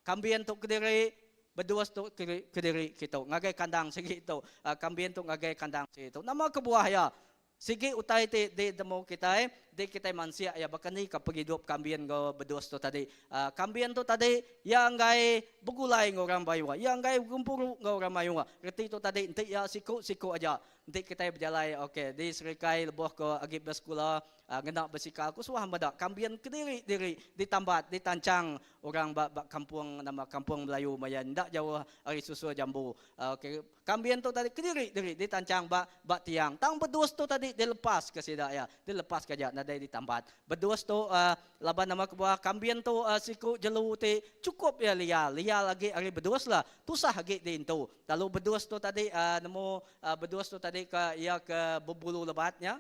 Kambin tu kediri, bedus tu kediri kitu ngagai kandang sigi tu. Kambin tu ngagai kandang sigi tu. Nama kebuah iya? Sigi utai ti ditemu kitai, di kitai mansik iya baka ni ka pengidup kambin enggau bedus tu tadi. Kambin tu tadi iya enggai begulai enggau orang mayuh. Iya enggai begempuru enggau orang mayuh. Reti tu tadi enti iya siku-siku aja. Enti kitai bejalai ok di Serikai lebuh ke agi besekula ngena besikal ku suah meda kambin kediri diri ditambat ditanchang Orang ba ba kampung nama kampung Melayu maya enda jauh ari susu jambu. Ok kambin tu tadi kediri diri ditanchang ba ba tiang. Tang bedus tu tadi dilepas ke sida iya. Dilepas ke aja nadai ditambat. Bedus tu uhh laban nama kebuah kambin tu uhh siku jelu ti chukup iya liar. Liar agi ari bedus lah. Tusah agi diintu. Lalu bedus tu tadi uhh nemu uhh bedus tu tadi ke iya ke bebulu lebat nya.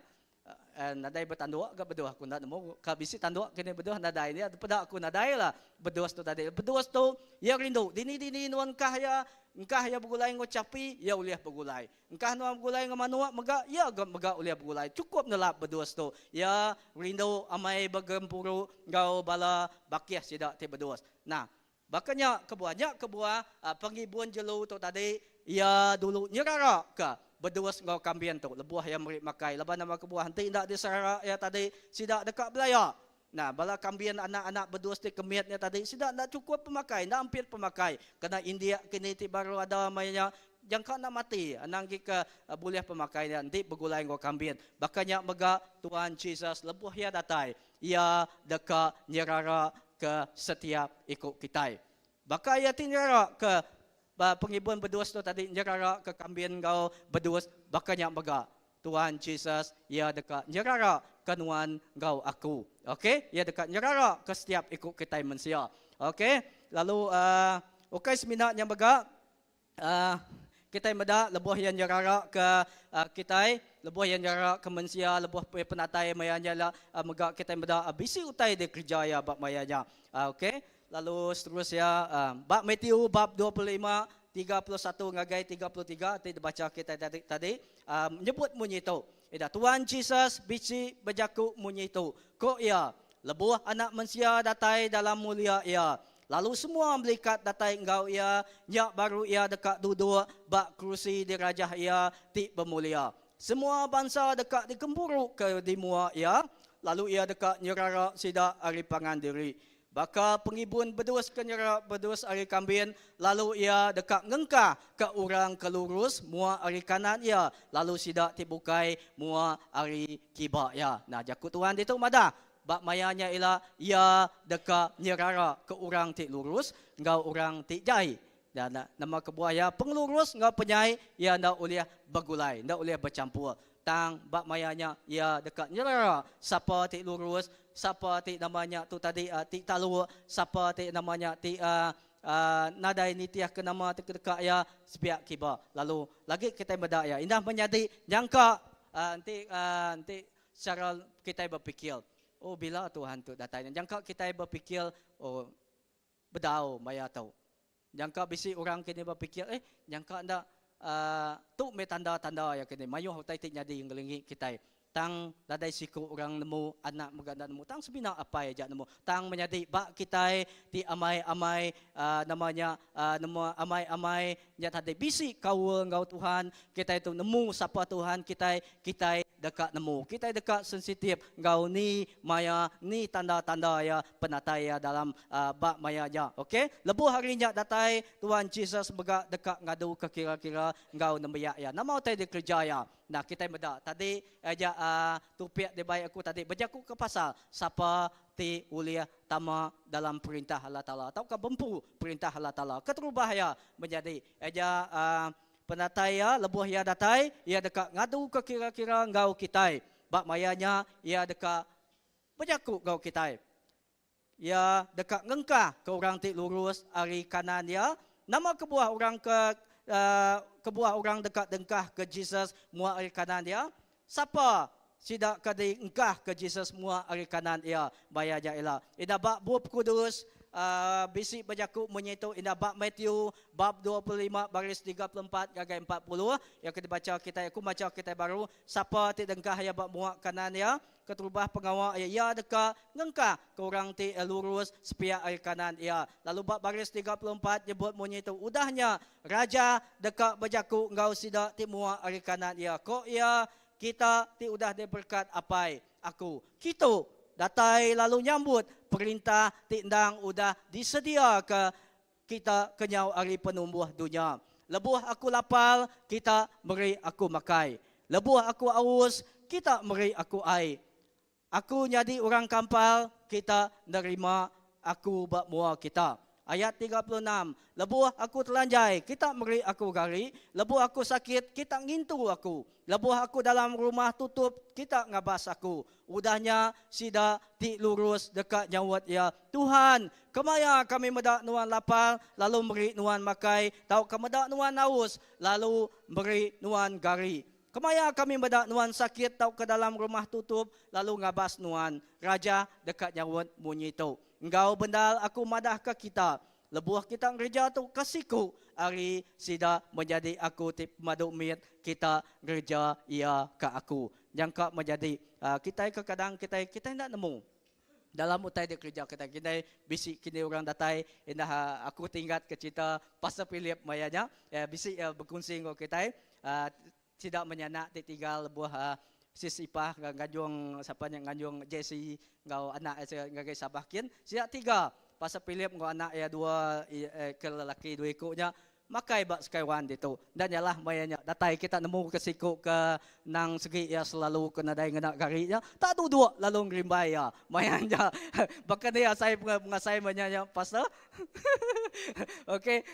Nadai betanduk ga beduh aku enda nemu ka bisi tanduk kini beduh nadai nya peda aku nadai lah bedus tu tadi. Bedus tu iya rindu dini dini nuan engkah iya engkah iya begulai enggau chapi iya ulih begulai. Engkah nuan begulai enggau manuk mega iya ga mega ulih begulai. Chukup nelap bedus tu. Iya rindu amai begempuru enggau bala bakih sida ti bedus. Nah baka nya kebuah nya kebuah pengibun jelu tu tadi iya dulu nyerara ka bedus enggau kambin tu lebuh iya meri makai laban nama kebuah enti enda diserara iya tadi sida deka belaya. Nah bala kambin anak-anak bedus ti kemit nya tadi sida enda chukup pemakai enda ampit pemakai kena indik kini ti baru ada maya nya jangka enda mati anang agi ke bulih pemakai nya enti begulai enggau kambin. Baka nya mega Tuhan Jesus lebuh iya datai Iya deka nyerara ke setiap iku kitai. Baka iya ti nyerara ke. Pengibun bedus tu tadi nyerara ke kambin enggau bedus, baka nya mega Tuhan Jesus iya deka nyerara ke nuan enggau aku. Okey, iya deka nyerara ke setiap iku kitai mensia. Okey, lalu uhh ukai semina nya mega uhh kitai meda lebuh iya nyerara ke uhh kitai, lebuh iya nyerara ke mensia, lebuh penatai maya nya ila mega kitai meda bisi utai dikereja iya ba maya nya. Okey, Lalu seterus iya, ba Matthew bab 25, 31 ngagai 33 ti dibacha kitai tadi tadi, nyebut munyi tu, Ida Tuan Jesus bisi bejaku munyi tu, ku iya, Lebuh Anak Mensia datai dalam mulia iya, lalu semua melikat datai enggau iya, nya baru iya deka duduk ba kerusi dirajah iya ti bemulia. Semua bansa deka digempuruka di mua iya, lalu iya deka nyerara sida ari pangan diri. Baka pengibun bedus ke nyera bedus ari kambin, lalu iya deka ngengkahka orang ke lurus mua ari kanan iya, lalu sida ti bukai mua ari kiba iya. Nah, jaku Tuhan ditu madah, ba maya nya ila iya deka nyeraraka orang ti lurus enggau orang ti jai. Dan nama kebuah iya pengelurus enggau penyai iya enda ulih begulai, enda ulih bechampur. Tang ba maya nya iya deka nyerara sapa ti lurus, sapa ti nama nya tu tadi ti taluk, sapa ti nama nya ti nadai nitihka nama ti kedeka iya sepiak kiba. Lalu lagi kitai meda iya indah menyadi nyangka enti enti chara kitai bepikir, oh bila Tuhan tu datai. Nyangka kitai bepikir oh Bedau maya tu. Nyangka bisi orang kini bepikir, eh, nyangka enda uhh tu meh tanda-tanda iya kini mayuh utai ti nyadi ngelingi kitai. Tang nadai siku orang nemu, anak mega enda nemu, tang semina apai aja nemu. Tang menyadi ba kitai ti amai-amai uhh nama nya uhh nemu amai-amai nya tadi bisi kaul enggau Tuhan, kitai tu nemu sapa Tuhan kitai, kitai deka nemu. Kitai deka sensitif enggau ni maya, ni tanda-tanda iya penatai iya dalam ba maya nya. Ok, lebuh hari nya datai, Tuan Jesus mega deka ngaduka kira-kira enggau nembiak iya. Nama utai dikereja iya? Nah, kitai meda tadi aja topik dibai aku tadi bejakuka pasal sapa ti ulih tama dalam Perintah Allah Taala tauka bempu Perintah Allah Taala. Keterubah iya menyadi aja Penatai iya, lebuh iya datai, iya deka ngaduka kira-kira enggau kitai. Ba maya nya, iya deka bejaku enggau kitai. Iya deka ngengkahka orang ti lurus ari kanan iya. Nama kebuah orang ke kebuah orang deka dengkahka Jesus mua ari kanan iya? Sapa sida ke diengkahka Jesus mua ari kanan iya maya nya ila? Enda ba Bup Kudus bisi bejaku munyi tu enda ba Matthew bab 25 baris 34 ngagai 40 iya ke dibacha kitai aku macha kitai baru sapa ti dengkah iya ba mua kanan iya keterubah pengawa iya iya deka ngengkah ke orang ti lurus sepiak ari kanan iya lalu ba baris 34 nyebut munyi tu udah nya Raja deka bejaku enggau sida ti mua ari kanan iya. Ko iya, Kita ti udah diberekat Apai aku, kitu datai lalu nyambut perintah ti endang udah disediaka kita kenyau ari penumbuh dunya. Lebuh aku lapar, kita meri aku makai. Lebuh aku aus, kita meri aku ai. Aku nyadi orang kampar, kita nerima aku ba mua kita. Ayat 36, Lebuh aku telanjai, kita meri aku gari. Lebuh aku sakit, kita ngintu aku. Lebuh aku dalam rumah tutup, kita ngabas aku. Udah nya, sida ti lurus deka nyaut iya, Tuhan, kemaya kami meda nuan lapar, lalu meri nuan makai, tauka meda nuan aus, lalu meri nuan gari? Kemaya kami meda nuan sakit tauka dalam rumah tutup lalu ngabas nuan, Raja deka nyaut munyi tu, Enggau bendar aku madahka kita, lebuh kita ngereja tu ke siku ari sida menyadi aku ti pemadu mit, kita ngereja iya ke aku. Nyangka menyadi kitai kekadang kitai kitai enda nemu dalam utai dikereja kitai. Kitai bisi kini orang datai indah aku ti ingat ke cerita Pastor Philip maya nya bisi bekunsi enggau kitai Sida menyanak ti tinggal lebuh sis ipah nganjung sapa nya nganjung Jesse enggau anak iya ngagai Sabah kin. Sida tiga pasal Philip enggau anak iya dua ke lelaki dua iku nya. Makai ba Sky One ditu. Enda nyalah maya nya datai kita nemu ke siku ke nang segi iya selalu ke nadai ngena gari nya tak duduk lalu ngerimbai iya maya nya. Baka ni asai pengasai maya nya pastor? Ok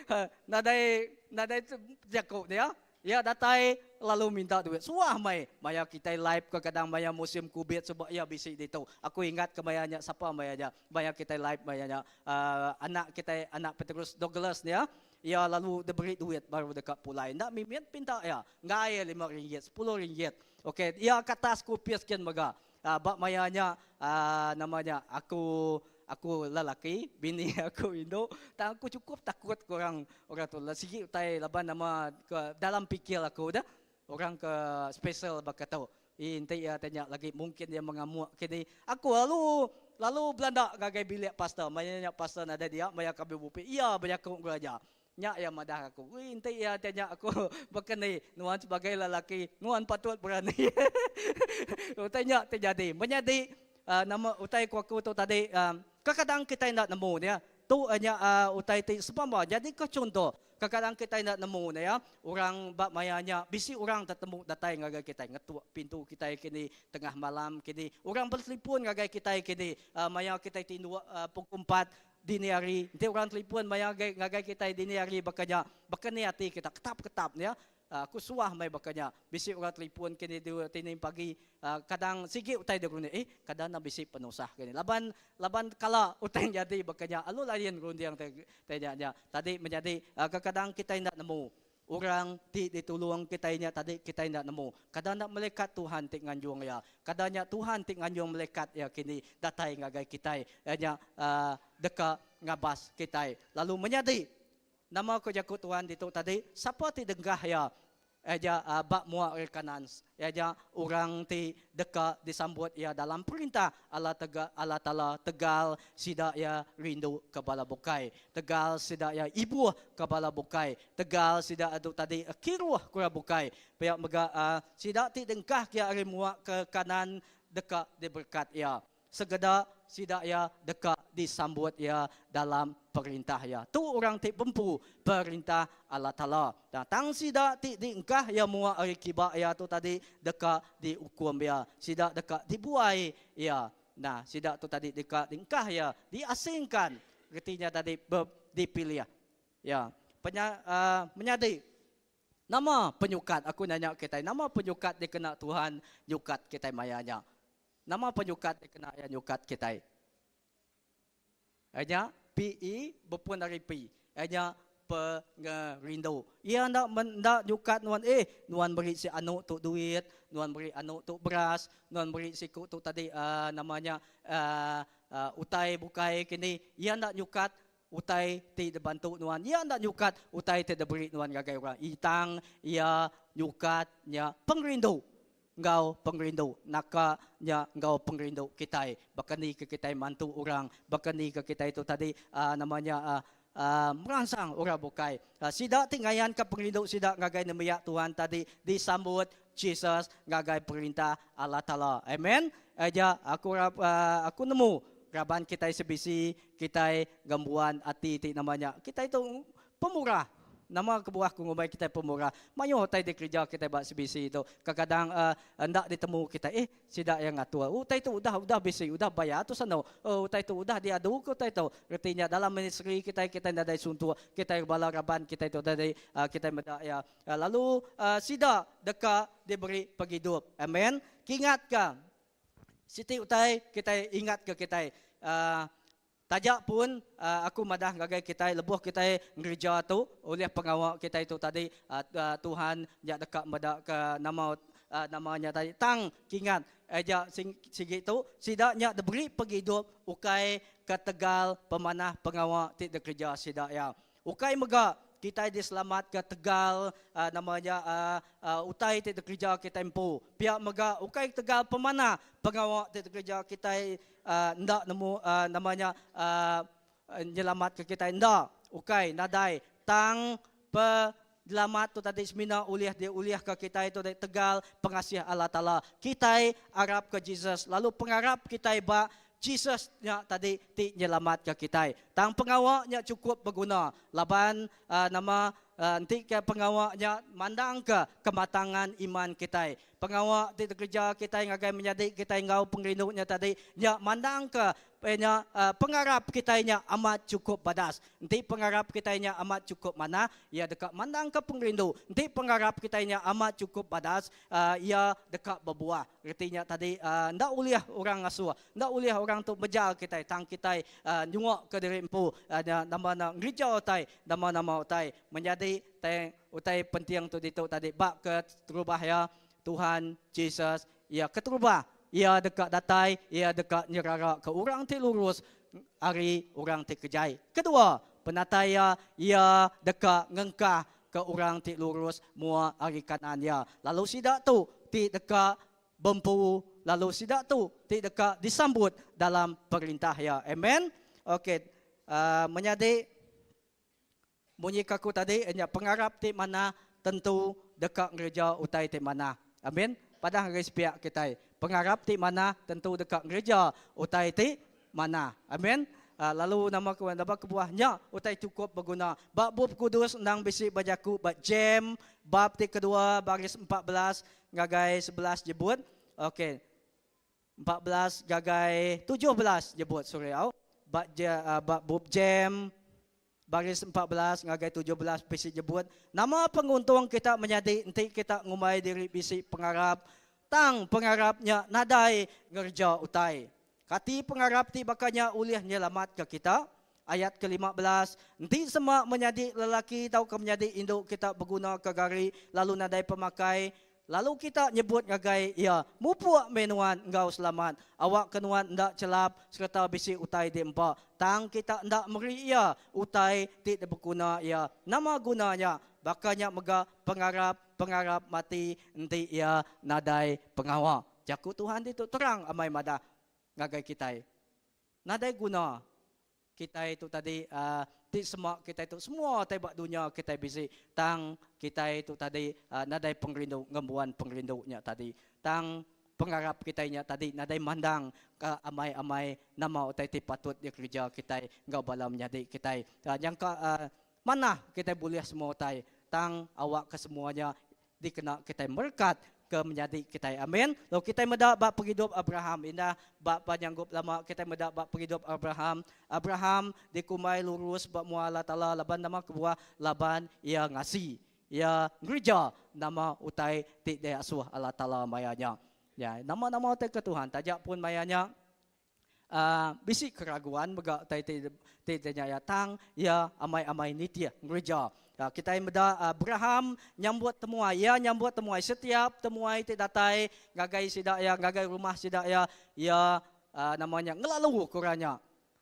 nadai nadai jaku dia. Iya datai lalu minta duit. Suah mai maya kitai live ke kadang maya musim kubit suba iya bisi ditu. Aku ingat ke maya nya sapa maya nya maya kitai live maya nya uhh anak kitai anak Petrus Douglas nya iya lalu diberi duit baru deka pulai. Enda mimit pinta iya enggai 5 ringgit 10 ringgit. Ok iya ke atas ku opis kin mega Ba maya nya nama nya aku aku lelaki bini aku indu tang aku chukup takut ke orang orang tu sigi utai laban nama ke dalam pikir aku dah orang ke special baka tu enti iya tanya lagi mungkin iya mengamuk kini aku lalu lalu belanda ngagai bilik pastor maya nya pastor nadai dia maya kami bupik iya bejaku enggau aja Nya iya madah aku. Ui enti iya tanya aku baka ni nuan sebagai lelaki nuan patut berani. Utai nya ti jadi. Menyadi nama utai ku aku tu tadi kekadang kitai enda nemu nya. Tu nya utai ti sempama nyadika chunto. Kekadang kitai enda nemu nya orang ba maya nya bisi orang tetemu datai ngagai kitai ngetuk pintu kitai kini tengah malam kini orang betelipun ngagai kitai kini maya kitai tinduk pukul empat Dini hari, enti orang telipun maya ngagai ngagai kitai dini hari baka nya, baka ni ati kita ketap-ketap nya. Aku suah meh baka nya. Bisi orang telipun kini tini pagi, kadang sigi utai dek runding, eh kada enda bisi penusah kini. Laban laban kala utai nyadi baka nya alu lain runding te nya nya. Tadi menyadi kekadang kitai enda nemu. Orang ti ditulung kitai nya tadi kitai enda nemu. Kada enda melikat Tuhan ti nganjung iya. Kada nya Tuhan ti nganjung melikat iya kini datai ngagai kitai iya nya deka ngabas kitai. Lalu menyadi, nama ku jaku Tuhan ditu tadi, sapa ti dengah iya iya nya ba mua ari kanan iya nya orang ti deka disambut iya dalam perintah Allah Allah Taala tegal sida iya rindu ke bala bukai. Tegal sida iya ibuh ke bala bukai. Tegal sida adu tadi kiruh ke orang bukai. Pia mega sida ti dengkah kia ari mua ke kanan deka diberekat iya. Sekeda sida iya deka disambut iya dalam perintah iya. Tu orang ti bempu perintah Allah Taala. Tang sida ti diengkah iya mua ari kiba iya tu tadi deka diukum iya. Sida deka dibuai iya. Nah, sida tu tadi deka diengkah iya, diasingkan. Reti nya tadi dipilih. Ya. Penya, uh, menyadi, nama penyukat? Aku nanya kitai, nama penyukat dikena Tuhan nyukat kitai maya nya? Nama penyukat dikena iya nyukat kitai? Iya nya PE bepun ari P. Iya nya pengerindu. Iya enda enda nyukat nuan eh nuan meri si anu tu duit, nuan meri anu tu beras, nuan meri siku tu tadi uhh nama nya uhh utai bukai kini. Iya enda nyukat utai ti dibantu nuan. Iya enda nyukat utai ti diberi nuan ngagai orang. Tang iya nyukat nya pengerindu. Enggau pengerindu naka nya enggau pengerindu kitai baka ni ke kitai mantu orang baka ni ke kitai tu tadi uhh nama nya uhh meransang orang bukai. Sida ti ngayanka pengerindu sida ngagai nembiak Tuhan tadi disambut Jesus ngagai perintah Allah Taala. Amen. Aja aku uhh aku nemu raban kitai sebisi kitai ngembuan ati ti nama nya kitai tu pemurah. Nama kebuah ku ngumbai kitai pemurah? Mayuh utai dikereja kitai ba CBC tu. Kekadang enda ditemu kitai. Eh, sida iya ngatur. Utai tu udah udah bisi, udah bayar tu sanu. Utai tu udah diadu ke utai tu. Reti nya dalam ministri kitai, kitai nadai suntuk. Kitai bala raban kitai tu tadi kitai meda iya. Lalu sida deka diberi pengidup. Amen. Kingatka siti utai kitai ingatka kitai. Taja pun aku madah ngagai kitai lebuh kitai ngereja tu ulih pengawa kitai tu tadi Tuhan nya deka meda ke nama nama nya tadi tang kingat aja sigi tu sida nya diberi pengidup ukai ketegal pemanah pengawa ti dikereja sida iya. Ukai mega kitai diselamatka tegal nama nya utai ti dikereja kitai empu. Pia mega ukai tegal pemanah pengawa ti dikereja kitai enda nemu nama nya nyelamatka kitai enda. Ukai nadai tang penyelamat tu tadi semina ulih diulihka kitai tu tegal pengasih Allah Taala. Kitai arapka Jesus lalu pengarap kitai ba Jesus nya tadi ti nyelamatka kitai. Tang pengawa nya chukup beguna laban nama. Enti ke pengawa nya mandangka kematangan iman kitai. Pengawa ti dikereja kitai ngagai menyadi kitai enggau pengerindu nya tadi nya mandangka nya pengarap kitai nya amat chukup badas. Enti pengarap kitai nya amat chukup manah, iya deka mandangka pengerindu. Enti pengarap kitai nya amat chukup badas, iya deka bebuah. Reti nya tadi enda ulih orang ngasuh, enda ulih orang tu mejal kitai tang kitai nyungukka diri empu nya nama ne ngereja utai nama-nama utai menyadi tai utai penting tu ditu tadi ba keterubah iya Tuhan Jesus iya keterubah iya deka datai iya deka nyeraraka orang ti lurus ari orang ti kejai. Kedua, penatai iya iya deka ngengkah ke orang ti lurus mua ari kanan iya, lalu sida tu ti deka bempu lalu sida tu ti deka disambut dalam perintah iya. Amen. Okey, uh, menyadi munyi ke aku tadi nya pengarap ti manah tentu deka ngereja utai ti manah. Amen. Padah ngagai sepiak kitai, pengarap ti manah tentu deka ngereja utai ti manah. Amen. Lalu nama ke nama kebuah nya utai chukup beguna. Ba Bup Kudus endang bisi bejaku ba James bab ti kedua baris 14 ngagai 11 jebut. Okey. 14 ngagai 17 jebut sorry au. Ba ba bup James baris 14 ngagai 17 bisi jebut, Nama penguntung kita menyadi enti kita ngumbai diri bisi pengarap, tang pengarap nya nadai ngereja utai? Kati pengarap ti baka nya ulih nyelamatka kita? Ayat ke 15, Enti sema menyadi lelaki tauka menyadi indu kita begunaka gari lalu nadai pemakai, Lalu kita nyebut ngagai iya, Mupuk meh nuan enggau selamat, awakka nuan enda chelap sereta bisi utai diempa. Tang kita enda meri iya utai ti dibeguna iya. Nama guna nya? Baka nya mega pengarap-pengarap mati enti iya nadai pengawa. Jaku Tuhan ditu terang amai madah ngagai kitai, nadai guna Kitai tu tadi ti sema kitai tu semua utai ba dunya kitai bisi tang kitai tu tadi nadai pengerindu ngembuan pengerindu nya tadi. Tang pengarap kitai nya tadi nadai mandang ka amai-amai nama utai ti patut dikereja kitai enggau bala menyadi kitai. Nyangka manah kitai bulih semua utai tang awakka semua nya dikena kitai merekat ke menyadi kitai. Amin. Lalu kitai meda ba pengidup Abraham. Indah ba penyanggup lama kitai meda ba pengidup Abraham. Abraham dikumbai lurus ba mua Allah Taala laban nama kebuah? Laban iya ngasi. Iya ngereja nama utai ti diasuh Allah Taala maya nya. Ya, nama-nama utai ke Tuhan taja pun maya nya Uh, bisi keraguan mega utai ti ti nya iya tang iya amai-amai nitih ngereja. Uh, kitai meda Abraham nyambut temuai, iya nyambut temuai setiap temuai ti datai ngagai sida iya ngagai rumah sida iya, iya uh, nama nya ngelalu ku orang nya.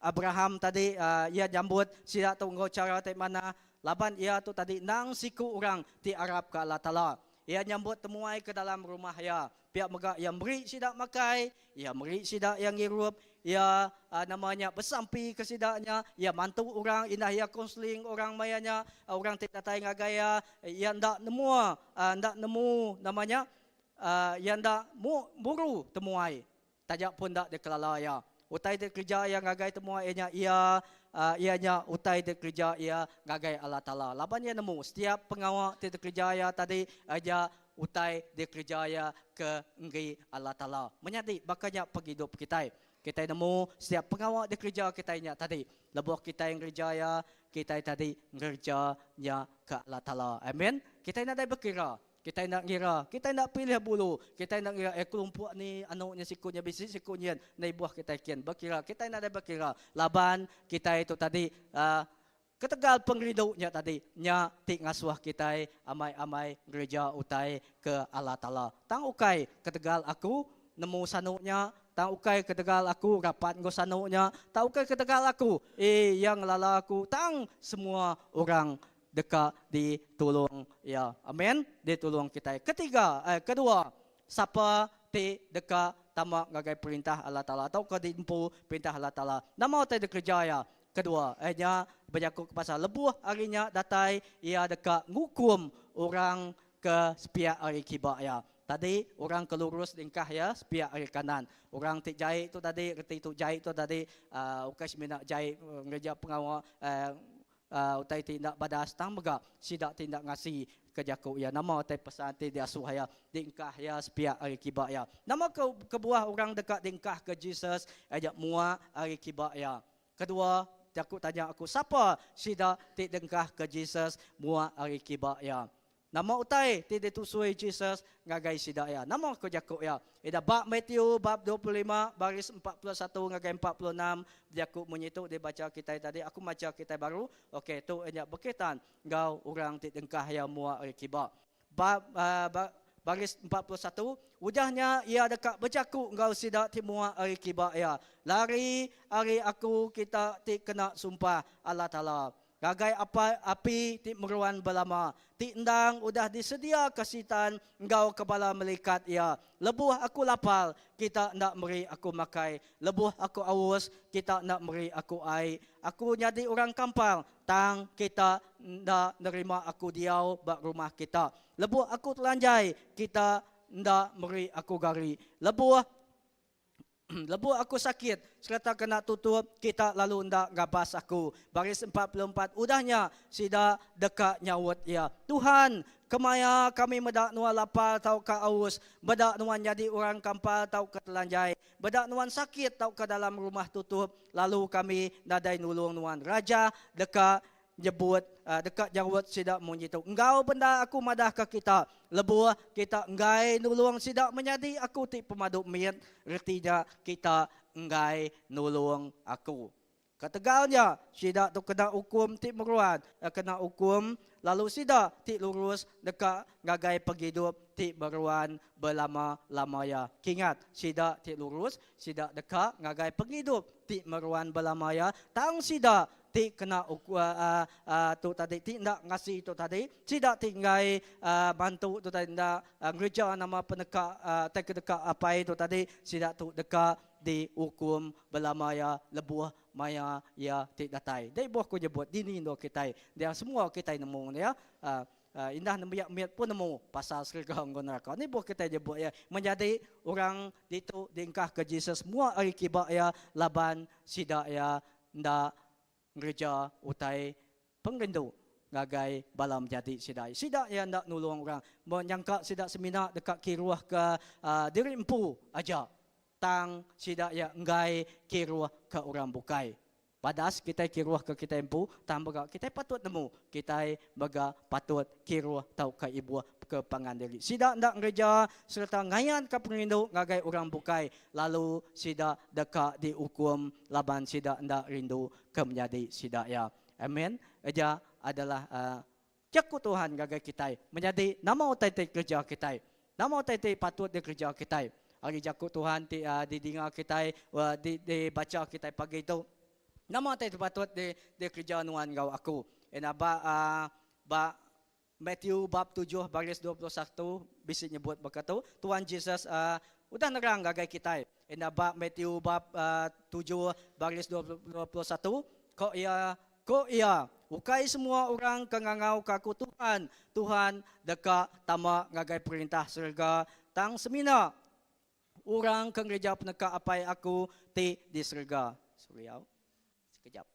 Abraham tadi uh, iya nyambut sida tu enggau chara ti manah laban iya tu tadi endang siku orang ti arap ke Allah Taala. Iya nyambut temuai ke dalam rumah iya. Pia mega iya meri sida makai, iya meri sida iya ngirup, iya nama nya besampi ke sida nya, iya mantu orang indah iya konseling orang maya nya, orang ti datai ngagai iya, iya enda nemu enda nemu nama nya iya enda muru temuai taja pun enda dikelala iya. Utai ti dikereja iya ngagai temuai iya nya iya iya nya utai ti dikereja iya ngagai Allah Taala. Laban iya nemu setiap pengawa ti dikereja iya tadi nya utai dikereja iya ke enggi Allah Taala. Menyadi baka nya pengidup kitai. Kitai nemu setiap pengawa dikereja kitai nya tadi. Lebuh kitai ngereja iya, kitai tadi ngereja nya ke Allah Taala. Amen. Kitai nadai bekira Kitai enda ngira, kitai enda pilih bulu, kitai enda ngira eh kelumpuk ni anu nya siku nya bisi siku nyin enda ibuh kitai kin bekira, kitai nadai bekira laban kitai tu tadi uhh ketegal pengerindu nya tadi nya ti ngasuh kitai amai-amai ngereja utai ke Allah Taala. Tang ukai ketegal aku nemu sanu nya, tang ukai ketegal aku rapat enggau sanu nya, tang ukai ketegal aku eh iya ngelala aku tang semua orang deka ditulung iya. Amen. Ditulung kitai. Ketiga, eh, kedua, sapa ti deka tama ngagai perintah Allah Taala tauka diempu perintah Allah Taala. Nama utai dikereja iya? Kedua, eh, nya bejaku ke pasal lebuh hari nya datai, iya deka ngukum orang ke sepiak ari kiba iya. Tadi, orang ke lurus diengkah iya sepiak ari kanan. Orang ti jai tu tadi, reti tu jai tu tadi, uh, ukai semina jai ngereja pengawa, uh, Utai ti enda badas tang mega sida ti enda ngasi ke jaku iya. Nama utai pesan ti diasuh iya diengkah iya sepiak ari kiba iya? Nama ke kebuah orang deka diengkahka Jesus aja mua ari kiba iya? Kedua, jaku tanya aku, sapa sida ti diengkahka Jesus mua ari kiba iya? Nama utai ti ditusui Jesus ngagai sida iya? Nama ku jaku iya? Ida ba Matthew bab 25 baris 41 ngagai 46 bejaku munyi tu dibacha kitai tadi. Aku macha kitai baru. Okey, tu iya nya bekaitan enggau orang ti dengkah iya mua ari kiba. Ba ba baris 41, udah nya iya deka bejaku enggau sida ti mua ari kiba iya, Lari ari aku kita ti kena sumpah Allah Taala. Ngagai apai api ti meruan belama, ti endang udah disediaka Sitan enggau ke bala melikat iya. Lebuh aku lapar, kita enda meri aku makai. Lebuh aku aus, kita enda meri aku ai. Aku nyadi orang kampar, tang kita enda nerima aku diau ba rumah kita. Lebuh aku telanjai, kita enda meri aku gari. Lebuh. Lebuh aku sakit sereta kena tutup, kita lalu enda ngabas aku. Baris 44, Udah nya, sida deka nyaut iya, Tuhan, kemaya kami meda nuan lapar tauka aus, meda nuan nyadi orang kampar tauka telanjai, meda nuan sakit tauka dalam rumah tutup, lalu kami nadai nulung nuan? Raja deka nyebut deka nyaut sida munyi tu, Enggau bendar aku madahka kita, lebuh kita enggai nulung sida menyadi aku ti pemadu mit, reti nya kita enggai nulung aku. Ketegal nya, sida tu kena ukum ti meruan, kena ukum, lalu sida ti lurus deka ngagai pengidup ti meruan belama-lama iya. Kingat, sida ti lurus, sida deka ngagai pengidup ti meruan belama iya, tang sida ti kena tu tadi ti enda ngasi tu tadi sida ti enggai bantu tu tadi enda ngereja nama peneka tai ke deka apai tu tadi sida tu deka diukum belama iya lebuh maya iya ti datai. Dei buh ku nyebut dini endur kitai dia semua kitai nemu ne ya. Indah nembiak mit pun nemu pasal serega enggau neraka. Ni buh kitai nyebut iya menyadi orang ditu diengkahka Jesus mua ari kiba iya laban sida iya enda ngereja utai pengerindu ngagai bala menyadi sida. Sida iya enda nulung orang. Nyangka sida semina deka kiruhka diri empu aja. Tang sida iya enggai kiruhka orang bukai. Badas kitai kiruhka kitai empu, tang mega kitai patut nemu kitai mega patut kiruh tauka ibuh ke pangan diri. Sida enda ngereja sereta ngayanka pengerindu ngagai orang bukai lalu sida deka diukum laban sida enda rindu ke menyadi sida iya. Amen. Eja adalah jaku Tuhan ngagai kitai. Menyadi nama utai ti kereja kitai? Nama utai ti patut dikereja kitai? Ari jaku Tuhan ti didinga kitai, dibacha kitai pagi tu, nama utai ti patut dikereja nuan enggau aku? Enda ba ba Matthew bab tujuh baris 21 bisi nyebut baka tu, Tuan Jesus udah nerang ngagai kitai. Enda ba Matthew bab tujuh baris 21, ko iya, ko iya, ukai semua orang ke ngangauka aku Tuhan, Tuhan deka tama ngagai perintah serega, tang semina orang ke ngereja peneka Apai aku ti di serega. Sorry au. Sekejap.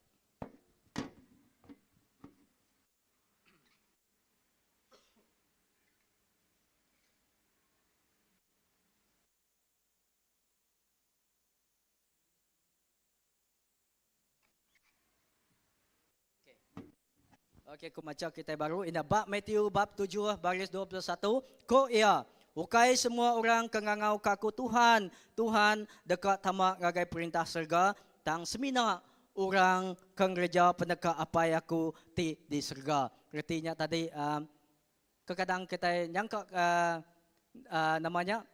Okey, aku macha kitai baru. Ina bab Matthew bab 7 baris 21. Ko iya, ukai semua orang ke ngangau ka aku Tuhan, Tuhan deka tama ngagai perintah serega, tang semina Orang ke ngereja peneka Apai aku ti di serega. Reti nya tadi kekadang kitai nyangka nama nya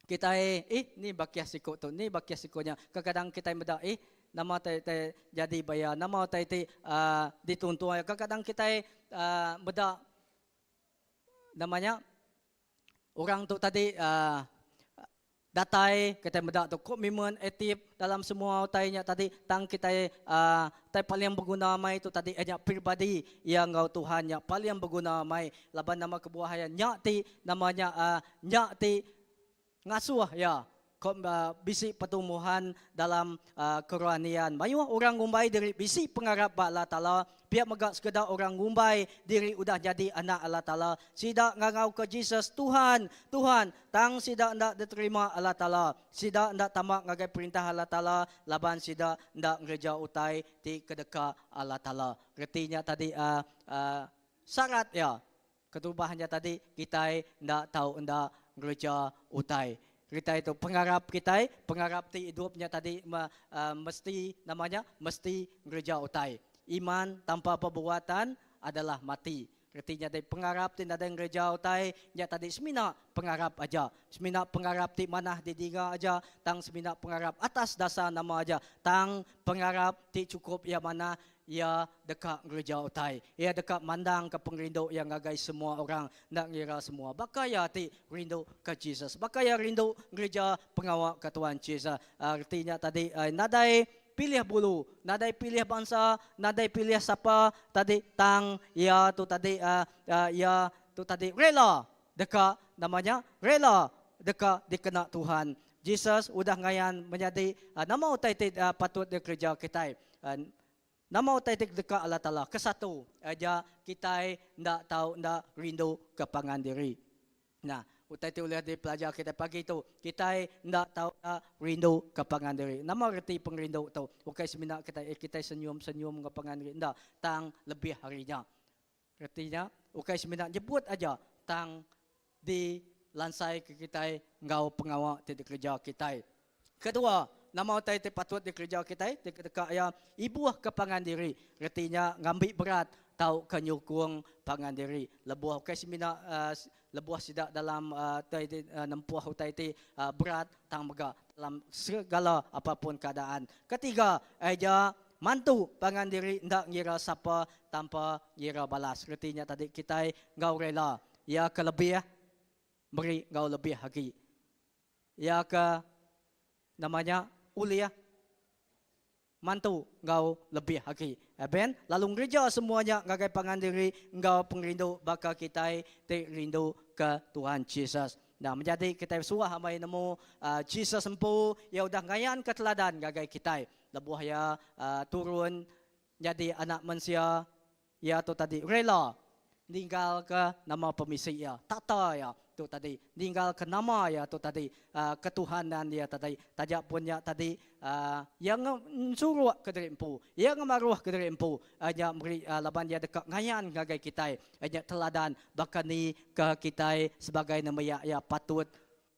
kitai ih ni bakih siku tu ni bakih siku nya. Kekadang kitai meda ih nama tai tai jadi ba iya nama utai ti dituntung iya. Kekadang kitai meda nama nya Orang tu tadi datai kitai meda tu komitmen aktif dalam semua utai nya tadi tang kitai utai paling beguna amai tu tadi iya nya peribadi iya enggau Tuhan nya paling beguna amai laban nama kebuah iya nya ti nama nya nya ti ngasuh iya. Bisi pertumbuhan dalam kerohanian. Mayuh orang ngumbai diri bisi pengarap ba Allah Taala, pia mega sekeda orang ngumbai diri udah nyadi anak Allah Taala. Sida ngangauka Jesus, Tuhan, Tuhan, tang sida enda diterima Allah Taala. Sida enda tama ngagai Perintah Allah Taala laban sida enda ngereja utai ti kedeka Allah Taala. Reti nya tadi syarat iya. Keterubah nya tadi kitai enda tau enda ngereja utai. Kitai tu pengarap kitai, pengarap ti idup nya tadi mesti nama nya mesti ngereja utai. Iman tanpa perbuatan adalah mati. Reti nya tadi pengarap ti nadai ngereja utai nya tadi semina pengarap aja. Semina pengarap ti manah didinga aja tang semina pengarap atas dasar nama aja tang pengarap ti chukup iya manah Iya deka ngereja utai. Iya deka mandangka pengerindu iya ngagai semua orang, enda ngira semua. Baka iya ti rindu ke Jesus. Baka iya rindu ngereja pengawa ke Tuan Jesus. Reti nya tadi nadai pilih bulu, nadai pilih bansa, nadai pilih sapa tadi tang iya tu tadi iya tu tadi rela deka nama nya rela deka dikena Tuhan. Jesus udah ngayan menyadi nama utai ti patut dikereja kitai. Nama utai ti deka Allah Taala? Kesatu, aja kitai enda tau enda rindu ke pangan diri. Nah, utai ti ulih dipelajar kitai pagi tu, kitai enda tau enda rindu ke pangan diri. Nama reti pengerindu tu? Ukai semina kitai eh kitai senyum-senyum enggau pangan diri enda, tang lebih ari nya. Reti nya, ukai semina nyebut aja tang dilansaika kitai enggau pengawa ti dikereja kitai. Kedua, nama utai ti patut dikereja kitai ti kedeka iya ibuhka pangan diri, reti nya ngambi berat tauka nyukung pangan diri lebuh ukai semina lebuh sida dalam utai ti nempuh utai ti berat tang mega dalam segala apapun keadaan. Ketiga, iya mantu pangan diri enda ngira sapa tanpa ngira balas. Reti nya tadi kitai enggau rela iya ke lebih meri enggau lebih agi. Iya ke nama nya ulih mantu enggau lebih agi. Amen. Lalu ngereja semua nya ngagai pangan diri enggau pengerindu baka kitai ti rindu ke Tuhan Jesus. Nah, menyadi kitai suah amai nemu Jesus empu iya udah ngayanka teladan ngagai kitai. Lebuh iya turun nyadi anak mensia, iya tu tadi rela ninggalka nama pemisi iya, tata iya tu tadi, ninggalka nama iya tu tadi, ketuhanan iya tadi. Taja pun nya tadi iya ngensuruk ke diri empu, iya ngemaruh ke diri empu nya meri laban iya deka ngayan ngagai kitai nya teladan baka ni ke kitai sebagai nembiak iya patut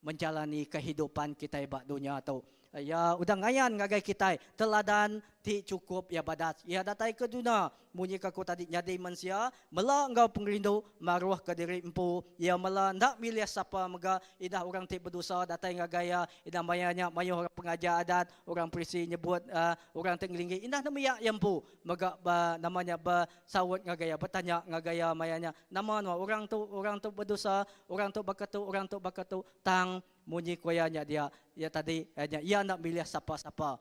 menjalani kehidupan kitai ba dunya tu. Iya udah ngayan ngagai kitai teladan ti chukup iya badas. Iya datai ke dunya munyi ke aku tadi nyadi mensia, mela enggau pengerindu maruhka diri empu. Iya mela enda milih sapa mega indah orang ti bedosa datai ngagai iya. Indah maya nya mayuh orang pengajar adat, orang Parisi nyebut orang ti ngelinggi indah nembiak iya empu mega ba nama nya besaut ngagai iya, betanya ngagai iya maya nya, Nama nuan orang tu orang tu bedosa Orang tu baka tu, orang tu baka tu. Tang munyi ku iya nya dia, iya tadi iya nya iya enda milih sapa-sapa.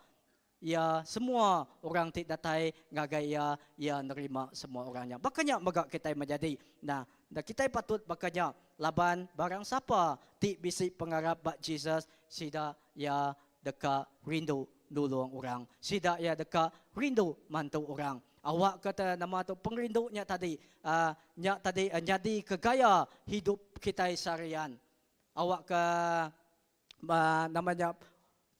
Iya semua orang ti datai ngagai iya, iya nerima semua orang nya. Baka nya mega kitai menyadi. Nah, kitai patut baka nya laban barang sapa ti bisi pengarap ba Jesus, sida iya deka rindu nulung orang. Sida iya deka rindu mantu orang. Awakka te nama tu pengerindu nya tadi uhh nya tadi nyadi ke gaya hidup kitai seharian. Awakka uhh nama nya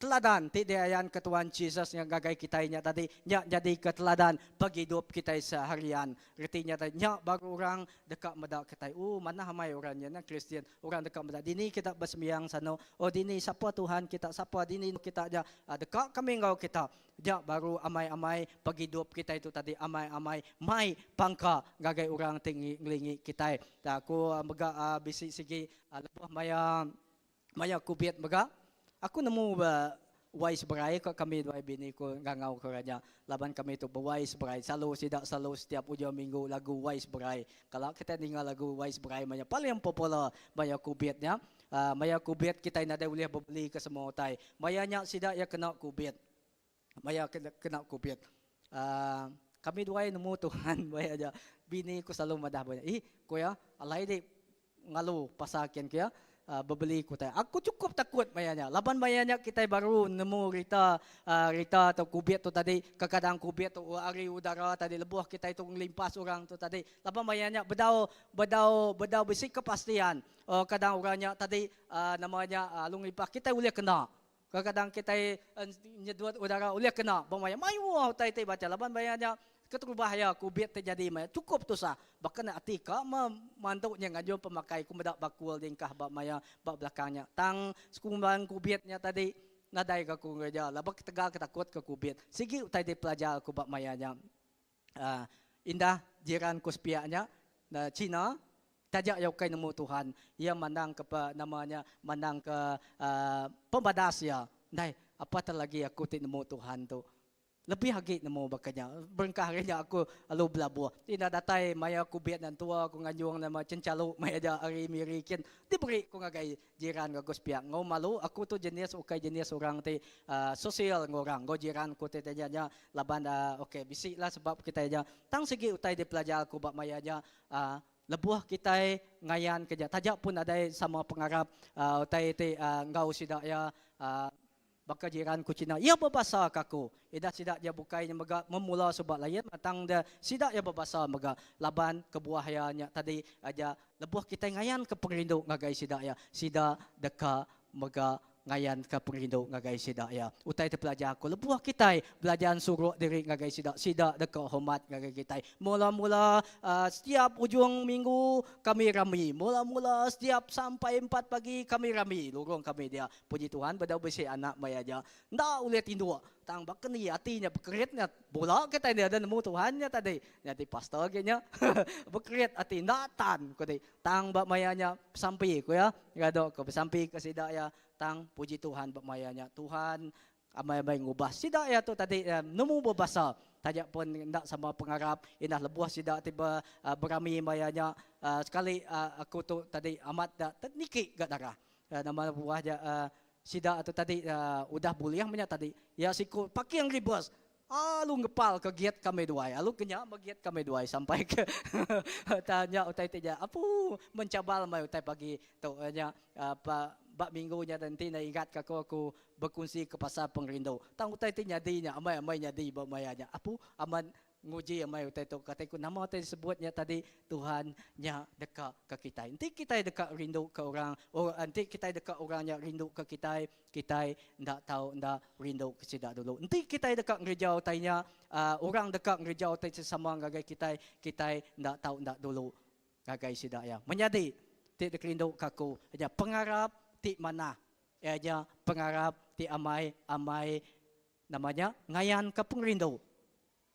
teladan ti diayanka Tuhan Jesus ngagai kitai nya tadi nya nyadi ke teladan pengidup kitai seharian. Reti nya tadi nya baru orang deka meda kitai. Ooh manah amai orang nya nah Kristian. Orang deka meda dini kita besembiang sanu. Oh dini sapa Tuhan kita sapa dini kita nya deka kami enggau kita. Nya baru amai-amai pengidup kitai tu tadi amai-amai mai pangka ngagai orang ti ngelingi kitai. Aku mega bisi sigi lebuh maya Maya kubit mega, aku nemu ba wai seberai ka kami duai bini ku ngangau ke raja laban kami tu bewai seberai selalu sida selalu setiap ujung minggu lagu wai seberai. Kala kitai ninga lagu wai seberai maya paling popular maya kubit nya. Aaa maya kubit kitai nadai ulih bebeli ke semua utai. Maya nya sida iya kena kubit. Maya kena kubit. Aaa kami duai nemu Tuhan maya nya bini ku selalu madah ba nya ih ku iya alai di ngalu pasar kin ku iya. Bebeli ku utai. Aku chukup takut maya nya laban maya nya kitai baru nemu rita rita tu kubit tu tadi kekadang kubit tu ari udara tadi lebuh kitai tu ngelimpas orang tu tadi laban maya nya bedau bedau bedau bisi kepastian kadang orang nya tadi nama nya lalu ngelimpas kitai ulih kena. Kadang-kadang kitai nyedut udara ulih kena ba maya mayuh utai ti bacha laban maya nya keterubah iya kubit ti nyadi maya chukup tusah. Baka ne ati ka me mantu nya ngajung pemakai ku meda bakul dingkah ba maya ba belakang nya. Tang sekumbang kubit nya tadi nadai ga ku ngereja laban ketegal ke takut ke kubit. Sigi utai dipelajar ku ba maya nya. Aaa indah jiran ku sepiak nya Cina taja iya ukai nemu Tuhan iya mandang ke pe nama nya mandang ke aaa pemadas iya ndai apatah lagi aku ti nemu Tuhan tu lebih agi nemu baka nya berengkah ari nya aku lalu belabuh indah datai maya ku biak nentua ku nganjung nama chenchalu maya ja ari Miri kin diberi ku ngagai Jiran enggau aku sepiak enggau malu aku tu jenis ukai jenis orang ti sosial enggau orang enggau jiran ku ti tanya nya laban ok bisi lah sebab kitai nya tang sigi utai dipelajar aku ba maya nya lebuh kitai ngayan ke nya taja pun nadai sama pengarap utai ti enggau sida iya. Baka jiran ku Cina, iya bebasa ka aku. Ida sida iya bukai nya mega memula suba lain tang de sida iya bebasa mega laban kebuah iya nya tadi aja lebuh kitai ngayanka pengerindu ngagai sida iya, sida deka mega ngayanka pengerindu ngagai sida iya. Utai ti pelajar aku lebuh kitai belajar ensuruk diri ngagai sida, sida deka hormat ngagai kitai. Mula-mula setiap ujung minggu kami rami, mula-mula setiap sampai empat pagi kami rami lurung kami dia. Puji Tuhan bedau bisi anak maya aja. Enda ulih tinduk. Tang baka ni ati nya bekerit nya. Bula kitai nya ada nemu Tuhan nya tadi. Nyadi pastor agi nya. Bekerit ati enda tan ku ti. Tang ba maya nya besampi ku iya. Ngadu ku besampi ke sida iya. Tang puji Tuhan ba maya nya Tuhan amai-amai ngubah sida iya tu tadi nemu bebasa. Taja pun enda sama pengarap indah lebuh sida ti berami maya nya sekali aku tu tadi amat da niki ga darah. Nama buah ja sida tu tadi udah bulih menya tadi. Iya siku parking reverse alu ngepal ke gate kami duai. Alu ke nya meh gate kami duai sampai ke nya utai ti nya apu mencabar mai utai pagi tu nya ba minggu nya enti ne ingat ka aku aku bekunsi ke pasal pengerindu. Tang utai ti nyadi nya amai amai nyadi ba maya nya. Apu amat Nguji amai utai tu kata ku nama utai disebut nya tadi Tuhan nya deka ke kitai. Enti kitai deka rindu ke orang, enti kitai deka orang nya rindu ke kitai, kitai enda tau enda rindu ke sida dulu. Enti kitai deka ngereja utai nya, orang deka ngereja utai ti sama ngagai kitai, kitai enda tau enda dulu ngagai sida iya. Menyadi ti dikerindu ke aku nya pengarap ti manah iya nya pengarap ti amai amai Nama nya ngayanka pengerindu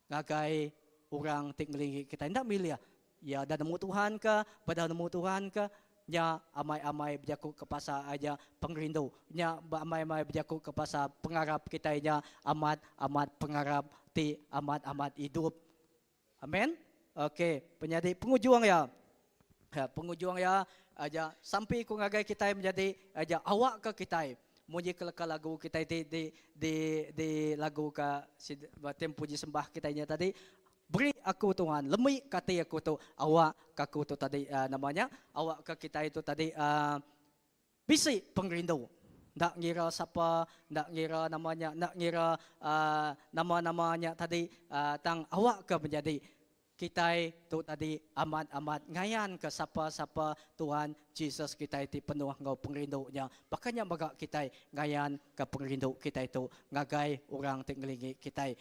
ngagai orang ti ngelingi kitai. Enda milih iya dah nemu Tuhan ke, bedau nemu Tuhan ke, nya amai-amai bejaku ke pasal aja pengerindu. Nya amai-amai bejaku ke pasal pengarap kitai nya amat-amat pengarap ti amat-amat idup. Amen. Okey, penyadi pengujung iya. Pengujung iya aja sampi ku ngagai kitai menjadi aja awakka kitai munyi ke leka lagu kitai ti di di di lagu ka tim puji sembah kitai nya tadi beri aku Tuhan lemi ka ati aku tu awak ka aku tu tadi nama nya awak ka kitai tu tadi uhh Bisi pengerindu. Enda ngira sapa, enda ngira nama nya, enda ngira uhh nama-nama nya tadi uhh tang awakka menjadi kitai tu tadi amat-amat ngayanka sapa-sapa Tuhan Jesus kitai ti penuh enggau pengerindu nya. Baka nya mega kitai ngayanka pengerindu kitai tu ngagai orang ti ngelingi kitai.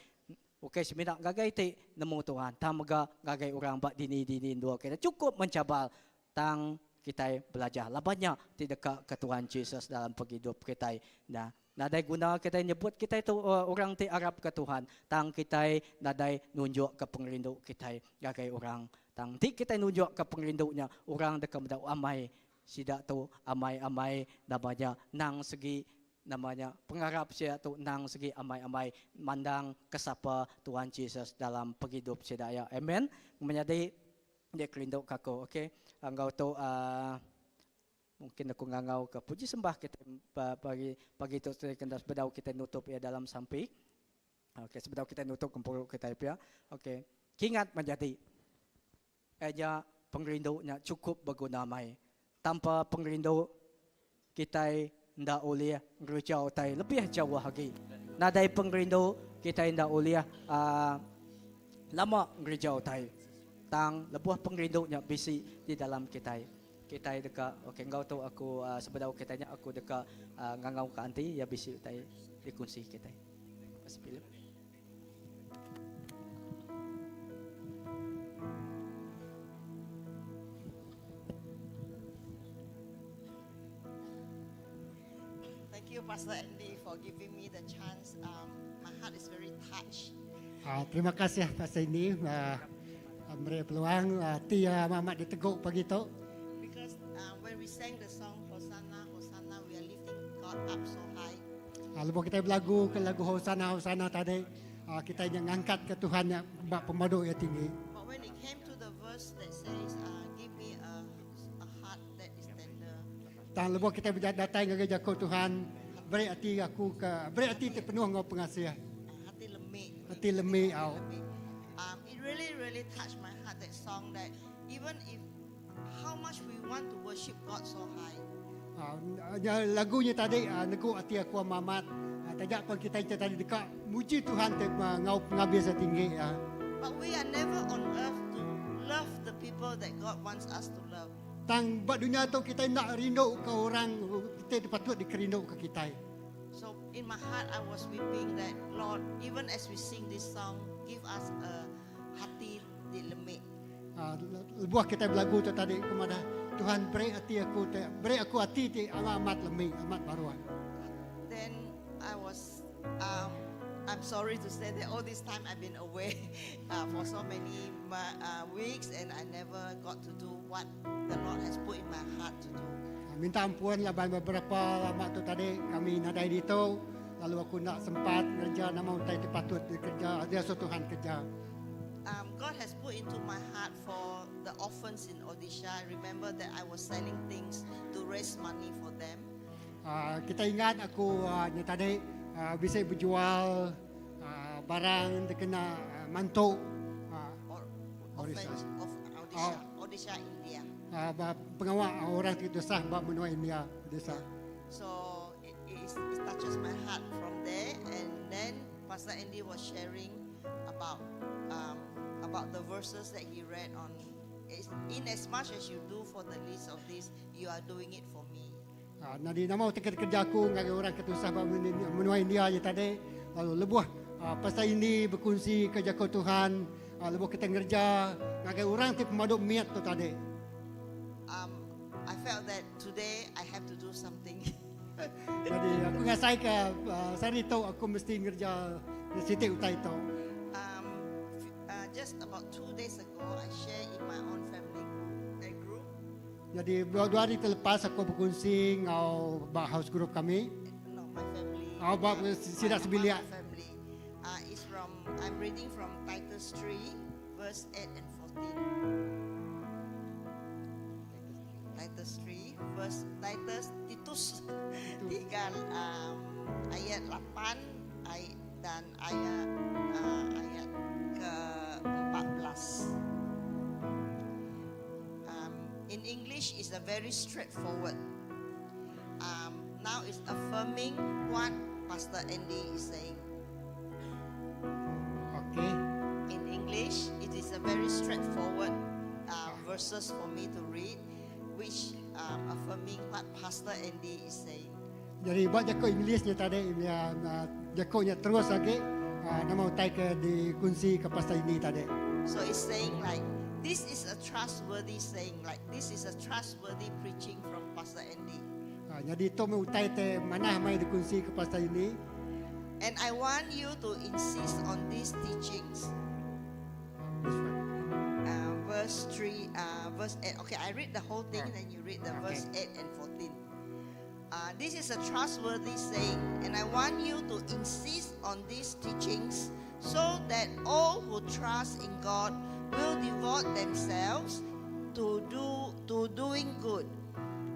Ukai semina ngagai ti nemu Tuhan tang mega ngagai orang ba dini-dini endur kitai. Chukup mencabar Tang kitai belajar laban nya ti deka ke Tuhan Jesus dalam pengidup kitai. Nah, nadai guna kitai nyebut kitai tu orang ti arapka Tuhan, tang kitai nadai nunjukka pengerindu kitai ngagai orang. Tang enti kitai nunjukka pengerindu nya, orang deka meda amai sida tu amai-amai nama nya nang segi nama nya pengarap sida tu nang segi amai-amai mandang ke sapa Tuhan Jesus dalam pengidup sida iya. Amen. Menyadi Dia kerindu ka aku. Okey. Enggau tu uhh mungkin aku ngangau ka puji sembah kitai pagi pagi tu kena sebedau kitai nutup iya dalam sampi. Okey sebedau kitai nutup gempuru kitai pia. Okey. Kingat menjadi iya nya pengerindu nya chukup beguna amai. Tanpa pengerindu. kitai enda ulih ngereja utai lebih jauh agi. Nadai pengerindu, kitai enda ulih aaa lama ngereja utai. Tang lebuh pengerindu nya bisi di dalam kitai, kitai deka ok enggau tu aku sebedau kitai nya aku deka ngangau ka anti iya bisi utai dikunsi kitai. Pastor Philip. Thank you Pastor Andy for giving me the chance. Um, my heart is very touched. Uh, terima kasih Pastor Andy uh, memberi peluang uh, ti uh, amat diteguk pagi tu. Because uh, when we sang the song Hosanna, Hosanna, we are lifting God up so high. Lebuh kitai belagu ke lagu Hosana Hosana tadi, kitai nya ngangkatka Tuhan nya ba pemadu iya tinggi. But when it came to the verse that says, uh, give me a, a heart that is tender. Tang lebuh kitai datai ngagai jaku Tuhan, beri ati aku ke beri ati ti penuh enggau pengasih. Hati lemi. Hati lemi au. Um, it really really touched my heart that song that even if How much we want to worship God so high. Nya lagu nya tadi negu ati aku amat. Taja pun kitai nya tadi deka muji Tuhan ti enggau pengabis iya tinggi iya. But we are never on earth to love the people that God wants us to love. Tang ba dunya tu kitai enda rindu ke orang ti patut dikerindu ke kitai. So in my heart I was weeping that Lord even as we sing this song give us a hati ti lemik. Lebuh kitai belagu tu tadi ku madah, Tuhan beri ati aku ti beri aku ati ti amat amat lemi, amat baruh. Then I was um I'm sorry to say that all this time I've been away uh, for so many uh, weeks and I never got to do what the Lord has put in my heart to do. Minta ampun laban beberapa lama tu tadi kami nadai ditu lalu aku enda sempat ngereja nama utai ti patut dikereja diasuh Tuhan kereja. Um, God has put into my heart for the orphans in Odisha. I remember that I was selling things to raise money for them. Uh, kita ingat aku uh, nya tadi uh, bisa berjual uh, barang dikena uh, mantu uh, Or, orphans of Odisha, oh. Odisha, India. Uh, pengawa orang ti tusah ba menua India, Odisha. So it, it, it touches my heart from there and then Pastor Andy was sharing about um, about the verses that he read on in as much as you do for the least of this you are doing it for me. Ha, nadi nama utai kerja aku ngagai orang ke tusah ba menua India je tadi lalu lebuh ha, pasal ini berkongsi ke jaku Tuhan ha, lebuh kita ngerja ngagai orang ti pemadu miat tu tadi. Um, I felt that today I have to do something. Jadi aku ngasai ke uh, sehari tu aku mesti ngerja siti utai tu. Um, uh, just about two days ago, I share in my own family group, that group. Jadi dua, dua hari terlepas aku berkongsi ngau ba house group kami. No, my family. Oh, ba sidak sebilik. My family. Uh, is from I'm reading from Titus 3 verse 8 and 14. Titus 3 verse Titus Titus 3 um, ayat 8 ay, dan ayat uh, ayat ke-14. Um, in English is a very straightforward. Um, now it's affirming what Pastor Andy is saying. Okay. In English, it is a very straightforward uh, verses for me to read, which um, affirming what Pastor Andy is saying. Jadi buat jaku English nya tadi ya jaku nya terus lagi uh, nama utai ke dikunci ke pasal ini tadi. So it's saying like this is a trustworthy saying, like this is a trustworthy preaching from Pastor Andy. Uh, jadi tu utai te mana mai dikunci ke pasal ini. And I want you to insist on these teachings. Uh, verse 3, uh, verse 8. Okay, I read the whole thing, then you read the Okay. verse 8 and 14. Uh, this is a trustworthy saying, and I want you to insist on these teachings so that all who trust in God will devote themselves to, do, to doing good.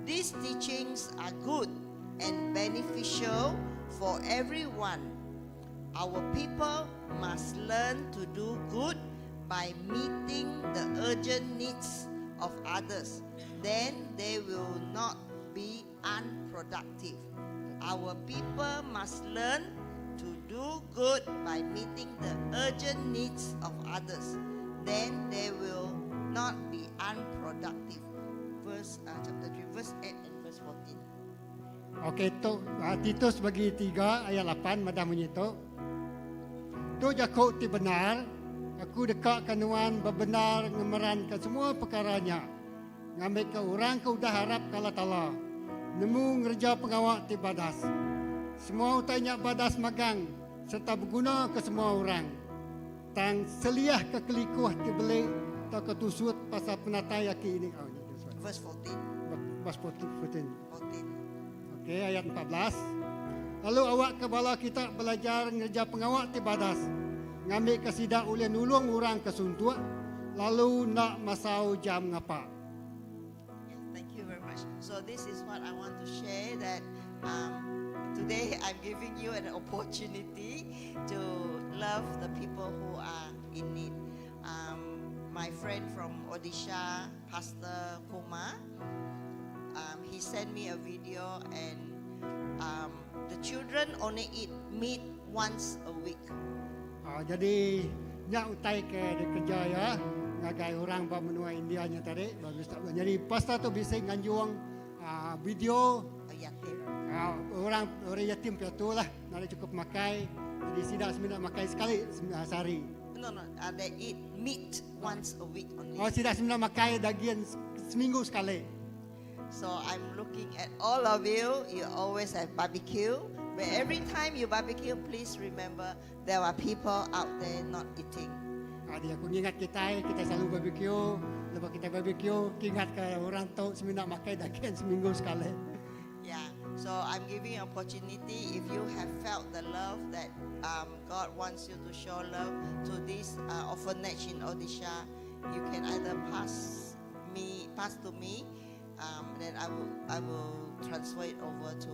These teachings are good and beneficial for everyone. Our people must learn to do good by meeting the urgent needs of others. Then they will not be unproductive. Our people must learn to do good by meeting the urgent needs of others. Then they will not be unproductive. Verse uh, chapter 3, verse 8 and verse 14. Okey tu uh, Titus bagi 3 ayat 8 madah munyi tu. Tu jaku ti bendar, aku deka ke nuan bebendar ngemeranka semua pekara nya, ngambika orang ke udah arapka Allah Taala nemu ngereja pengawa ti badas. Semua utai nya badas magang sereta beguna ke semua orang. Tang seliahka kelikuh ti beli tauka tusut pasal penatai aki ini. Oh, nya tusut. Verse 14. Verse 14. 14. Okey, ayat 14. Lalu awakka bala kita belajar ngereja pengawa ti badas, ngambika sida ulih nulung orang ke suntuk, lalu enda masau jam ngapa. Yeah, thank you very much. So this is what I want to share that today I'm giving you an opportunity to love the people who are in need. My friend from Odisha, Pastor Kumar, he sent me a video and the children only eat meat once a week. Jadi nya utai ke dikerja ya ngagai orang ba menua India nya tadi bagus tak. Jadi pastor tu bisa nganjuang video A yatim. Orang orang yatim piatu lah nak cukup makai. Jadi sidak semina makai sekali sehari. No, they eat meat once a week only. Oh, sidak semina makai daging seminggu sekali. So I'm looking at all of you. You always have barbecue. But every time you barbecue, please remember there are people out there not eating. Dia aku ingat kita, kita selalu barbecue. Lepas kita barbecue, ingat ke orang tu semina makai daging seminggu sekali. Yeah. So I'm giving you opportunity if you have felt the love that God wants you to show love to this orphanage in Odisha, you can either pass to me, then I will transfer it over to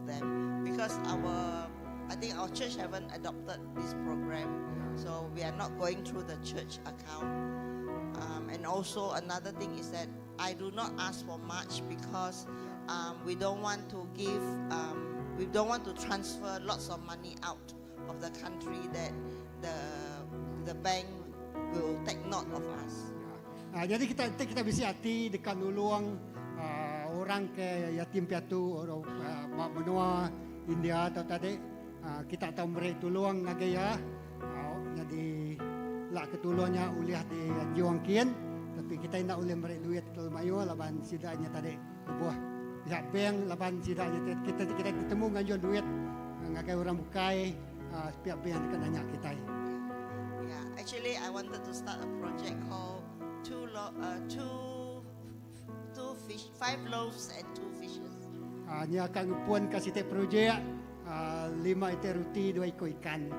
them because our I think our church haven't adopted this program, so we are not going through the church account. And also another thing is that I do not ask for much because we don't want to give, we don't want to transfer lots of money out of the country that the bank will take note of us. Jadi kita kita bisi hati dekat nulung orang ke yatim piatu orang menua India atau tadi kita tahu beri tolong ngagai ya. Jadi lak ketulungnya uliah di juang kian tapi kita nak boleh beri duit ke mayu laban sidanya tadi buah pihak bank laban sidanya kita kita ketemu nganjuan duit ngagai orang bukai pihak bank dekat nanya kita. Yeah, actually I wanted to start a project called two fish, five loaves and two fishes. Ni akan ngupuan kasih te projek lima ite roti dua iko ikan.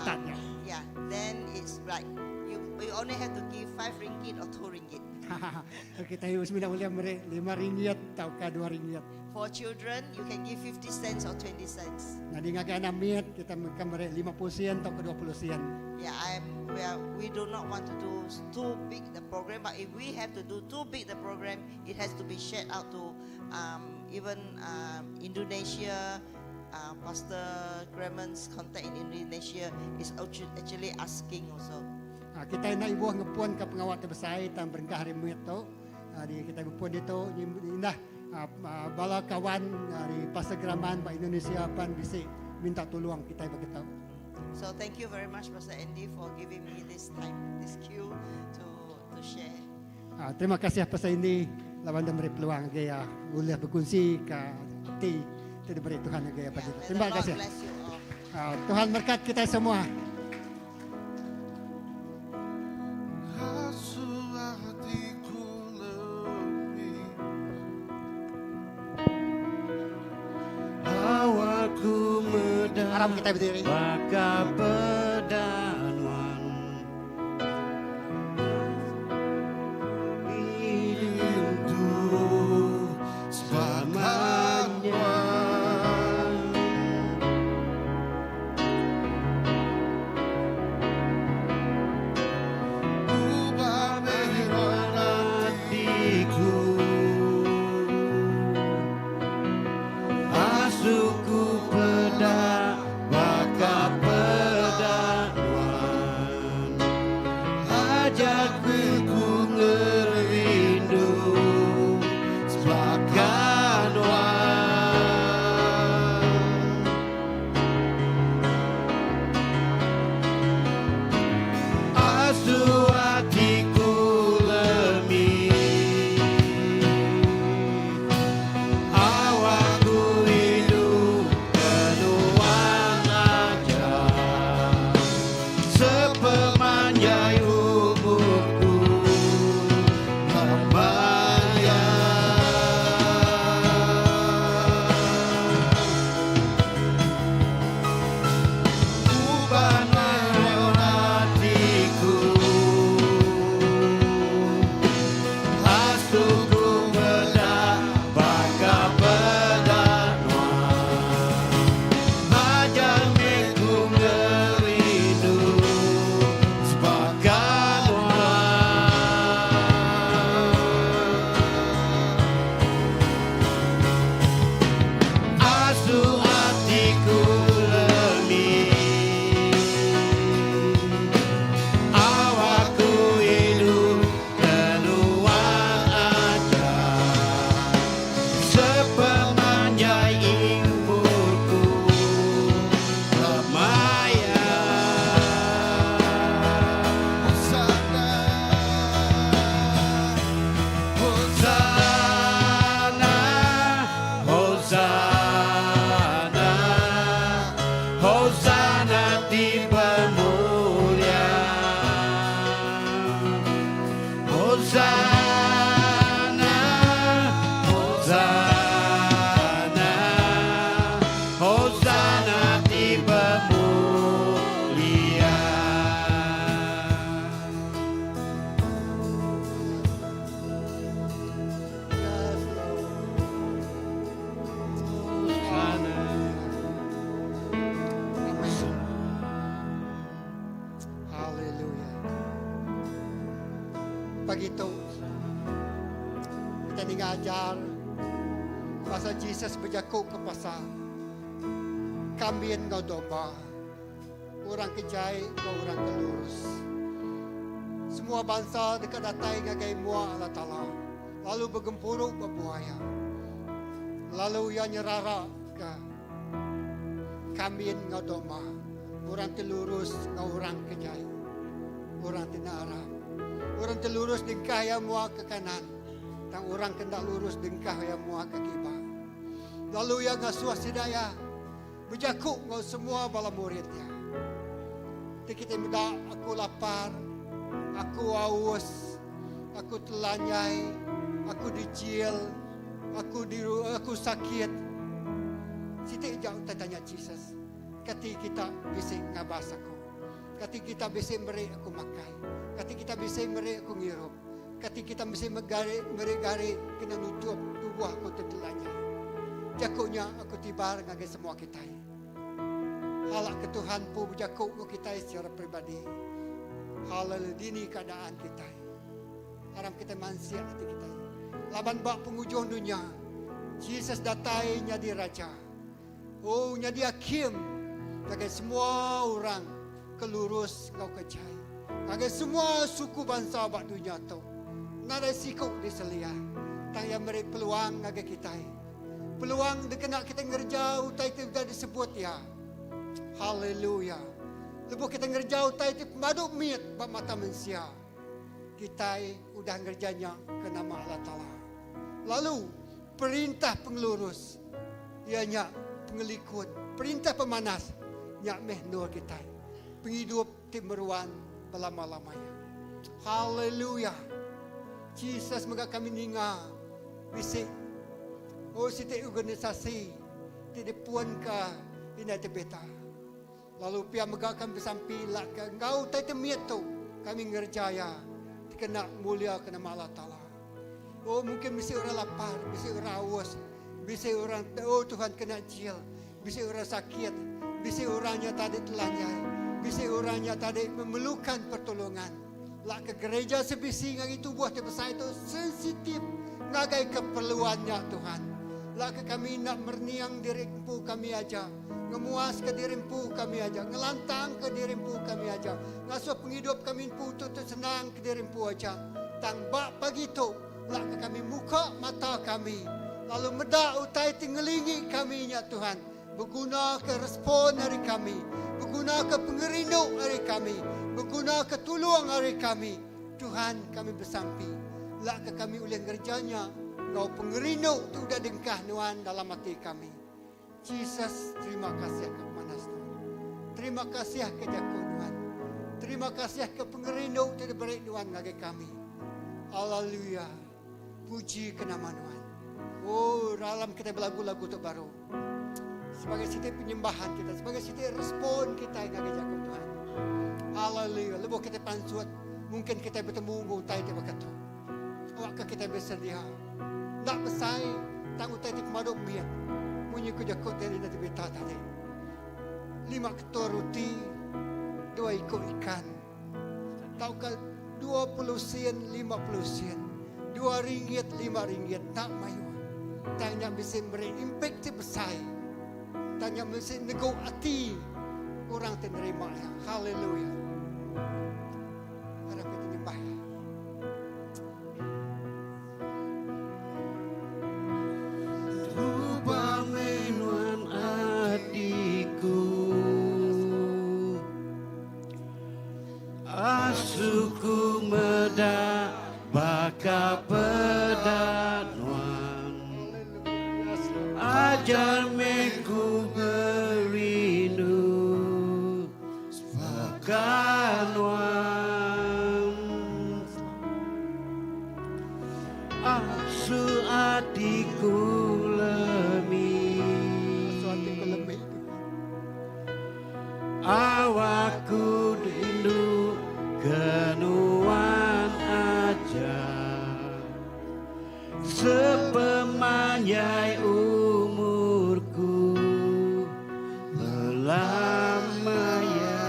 Start ya. Yeah, then it's like you only have to give 5 ringgit or 2 ringgit. Kita harus minta boleh beri 5 ringgit atau ke 2 ringgit. For children, you can give 50 cents or 20 cents. Jadi ngagai anak miat kita akan beri 50 sen atau ke 20 sen. Yeah, we do not want to do too big the program, but if we have to do too big the program, it has to be shared out to even Indonesia. Pastor Graham's contact in Indonesia is actually asking also. Kita nak ibu ngepuan ke pengawal terbesar tan berengkah hari miat tu. Di kita ngepuan itu indah bala kawan dari Pastor Graman Pak Indonesia pan bisi minta tolong kita bagi tahu. So thank you very much, Pastor Andy, for giving me this time, this cue to share. Terima kasih Pastor Andy lawan dan beri peluang ke ya boleh berkongsi ke ti ti diberi Tuhan ke ya pagi. Terima kasih. Bless you all. Tuhan berkat kita semua. Rasa hatiku lebih Awakku meda Aram kita berdiri. Baka pedanuan Itu selamanya. Ubah Hatiku. Pagi tu kita ninga ajar pasal Jesus bejaku ke pasal kambin enggau domba, orang ke jai enggau orang ke lurus. Semua bansa deka datai ngagai mua Allah Taala lalu begempuru ba buah iya. Lalu iya nyerara ke kambin enggau domba, orang ti lurus enggau orang ke jai, orang ti enda arap. Orang ti lurus dengkah iya mua ke kanan, tang orang ke enda lurus dengkah iya mua ke kiba. Lalu iya ngasuh sida iya bejaku enggau semua bala murid iya. Ti kitai meda aku lapar, aku aus, aku telanjai, aku dijil, aku diru, aku sakit. Siti aja utai tanya Jesus, Kati kita bisi ngabas aku? Kati kita bisi meri aku makai? Kati kita bisi meri aku ngirup? Kati kita bisi megari meri gari kena nutup tubuh aku ti telanjai? Jaku nya aku tibar ngagai semua kitai. Halak ke Tuhan empu bejaku enggau kitai secara peribadi. Haleluya dini keadaan kitai. Aram kitai mansik ati kitai. Laban ba pengujung dunya, Jesus datai nyadi Raja. Oh nyadi Hakim ngagai semua orang ke lurus enggau ke jai. Ngagai semua suku bansa ba dunya tu. Nadai siku diseliah. Tang iya meri peluang ngagai kitai. Peluang dikena kita ngereja utai ti udah disebut iya. Haleluya. Lebuh kita ngereja utai ti pemadu mit ba mata mensia, kitai udah ngereja nya ke nama Allah Taala. Lalu, perintah pengelurus, iya nya pengelikun, perintah pemanas, nya meh endur kitai. Pengidup ti meruan belama-lama iya. Haleluya. Jesus mega kami ninga bisi oh siti organisasi ti dipunka Indai Tebeta. Lalu pia mega kami besampi lak ke enggau utai ti mit tu kami ngereja iya dikena muliaka nama Allah Taala. Oh mungkin bisi orang lapar, bisi orang aus, bisi orang oh Tuhan kena jil, bisi orang sakit, bisi orang nya tadi telanjai, bisi orang nya tadi memerlukan pertolongan. Lak ke gereja sebisi ngagai tubuh ti besai tu sensitif ngagai keperluan nya Tuhan. Lak ke kami enda merniang diri empu kami aja, ngemuaska diri empu kami aja, ngelantangka diri empu kami aja, ngasuh pengidup kami empu tu tu senang ke diri empu aja. Tang ba pagi tu, lak ke kami muka mata kami lalu meda utai ti ngelingi kami nya Tuhan begunaka respon ari kami, begunaka pengerindu ari kami, begunaka tulung ari kami. Tuhan kami besampi, lak ke kami ulih ngereja nya enggau pengerindu ti udah dengkah Nuan dalam ati kami. Jesus terima kasih ke pemanas Nuan. Terima kasih ke jaku Nuan. Terima kasih ke pengerindu ti diberi Nuan ngagai kami. Haleluya. Puji ke nama Nuan. Oh, dalam kita belagu-lagu tu baru. Sebagai siti penyembahan kita, sebagai siti respon kita ngagai jaku Tuhan. Haleluya. Lebuh kita pansut, mungkin kita betemu enggau utai ti baka tu. Awakka kitai besedia. Enda besai tang utai ti pemadu mit. Munyi ku jaku ti ari Nabi Beta tadi. Lima ketul ruti, dua iku ikan. Tauka 20 sen, 50 sen. Dua ringgit, lima ringgit. Enda mayuh. Tang nya bisi meri impact ti besai. Tang nya bisi negu ati orang ti nerima iya. Haleluya. Arap kita nyembah iya. Ubah meh nuan atiku Asuku meda baka peda nuan Ajar meh ku berindu Baka nuan Asu atiku lemi Asu atiku lemi Awakku rindu ke nuan aja Sepemanjai umurku belamaya.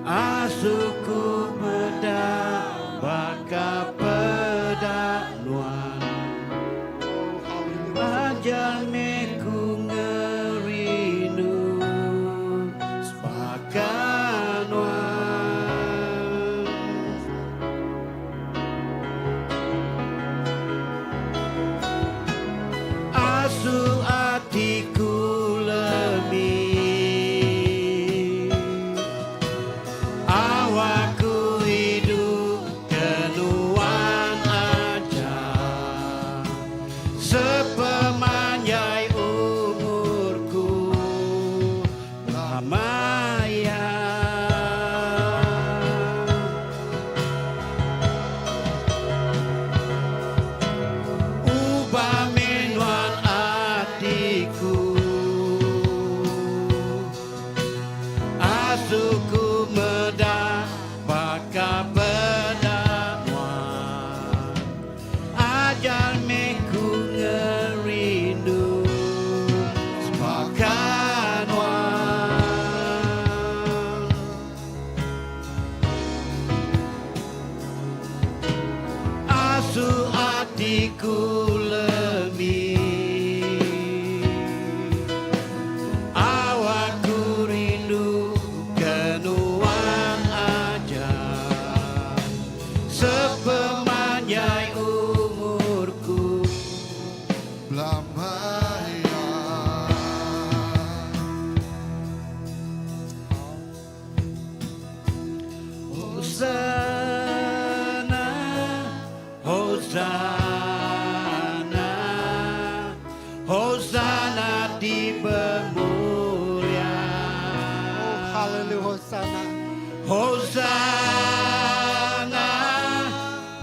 Asuh ku meda baka peda nuan. Ajar meh ku ngerindu sebaka nuan. Asuh atiku lemi. Awak ku idup ke nuan aja. Sepemanjai umurku lama iya. Ubah meh nuan atiku. Asuh ku meda baka peda nuan. Ajar meh ku ngerindu sebaka nuan. Asuh atiku lemi. Awak ku rindu ke nuan aja. Sepemanjai umurku. Belama iya. Hosana, Hosana, Hosana di pemulia. Oh, haleluya, Hosana. Hosana,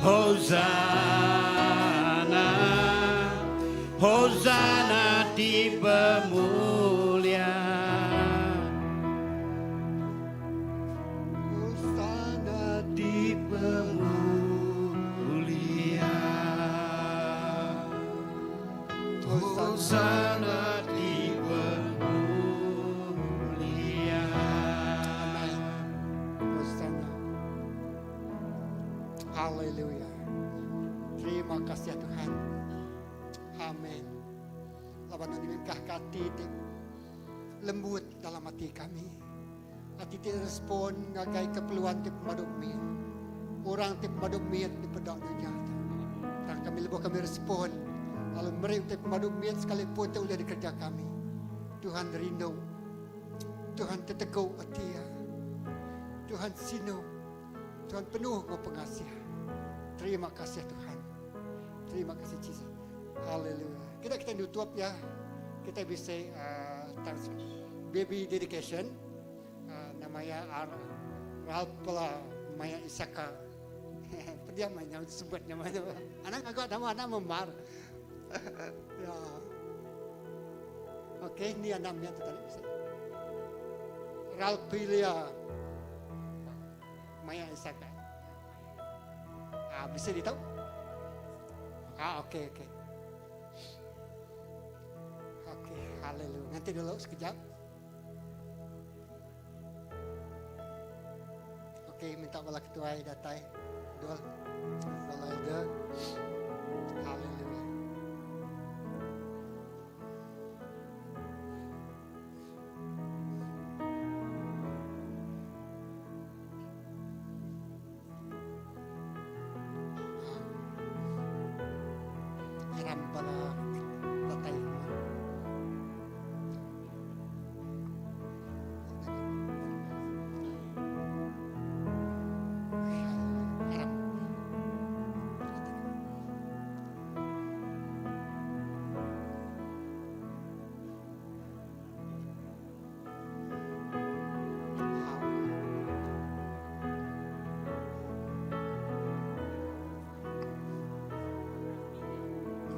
Hosana, Hosana di pemulia. Hosana di pemulia. Hosana di pemulia. Amen. Hosana. Haleluya. Terima kasih ya Tuhan. Amin. Laban ningkah ati ti lembut dalam hati kami. Ati ti respon ngagai keperluan ti pemadu mit. Orang ti pemadu mit di pedang dunia tu. Dan kami lebuh kami respon. Lalu mereka ti pemadu mit sekalipun ti boleh dikerja kami. Tuhan rindu. Tuhan teteguk hati ya. Tuhan sinu. Tuhan penuh dengan pengasih. Terima kasih Tuhan. Terima kasih Jesus. Haleluya. Kita kita nutup ya. Kita bisa baby dedication. Namanya Ralpala Maya Isaka. Dia main sebut namanya. Anak agak nama anak memar. Ya. Okey, ni namanya tu tadi bisa. Ralpilia Maya Isaka. Ah, bisa ditahu? Ah, okey okey. Okey, haleluya. Nanti dulu sekejap. Okey, minta bala ketua datai. Dua. Bala elder. Haleluya. Aram bala datai semua. Aram.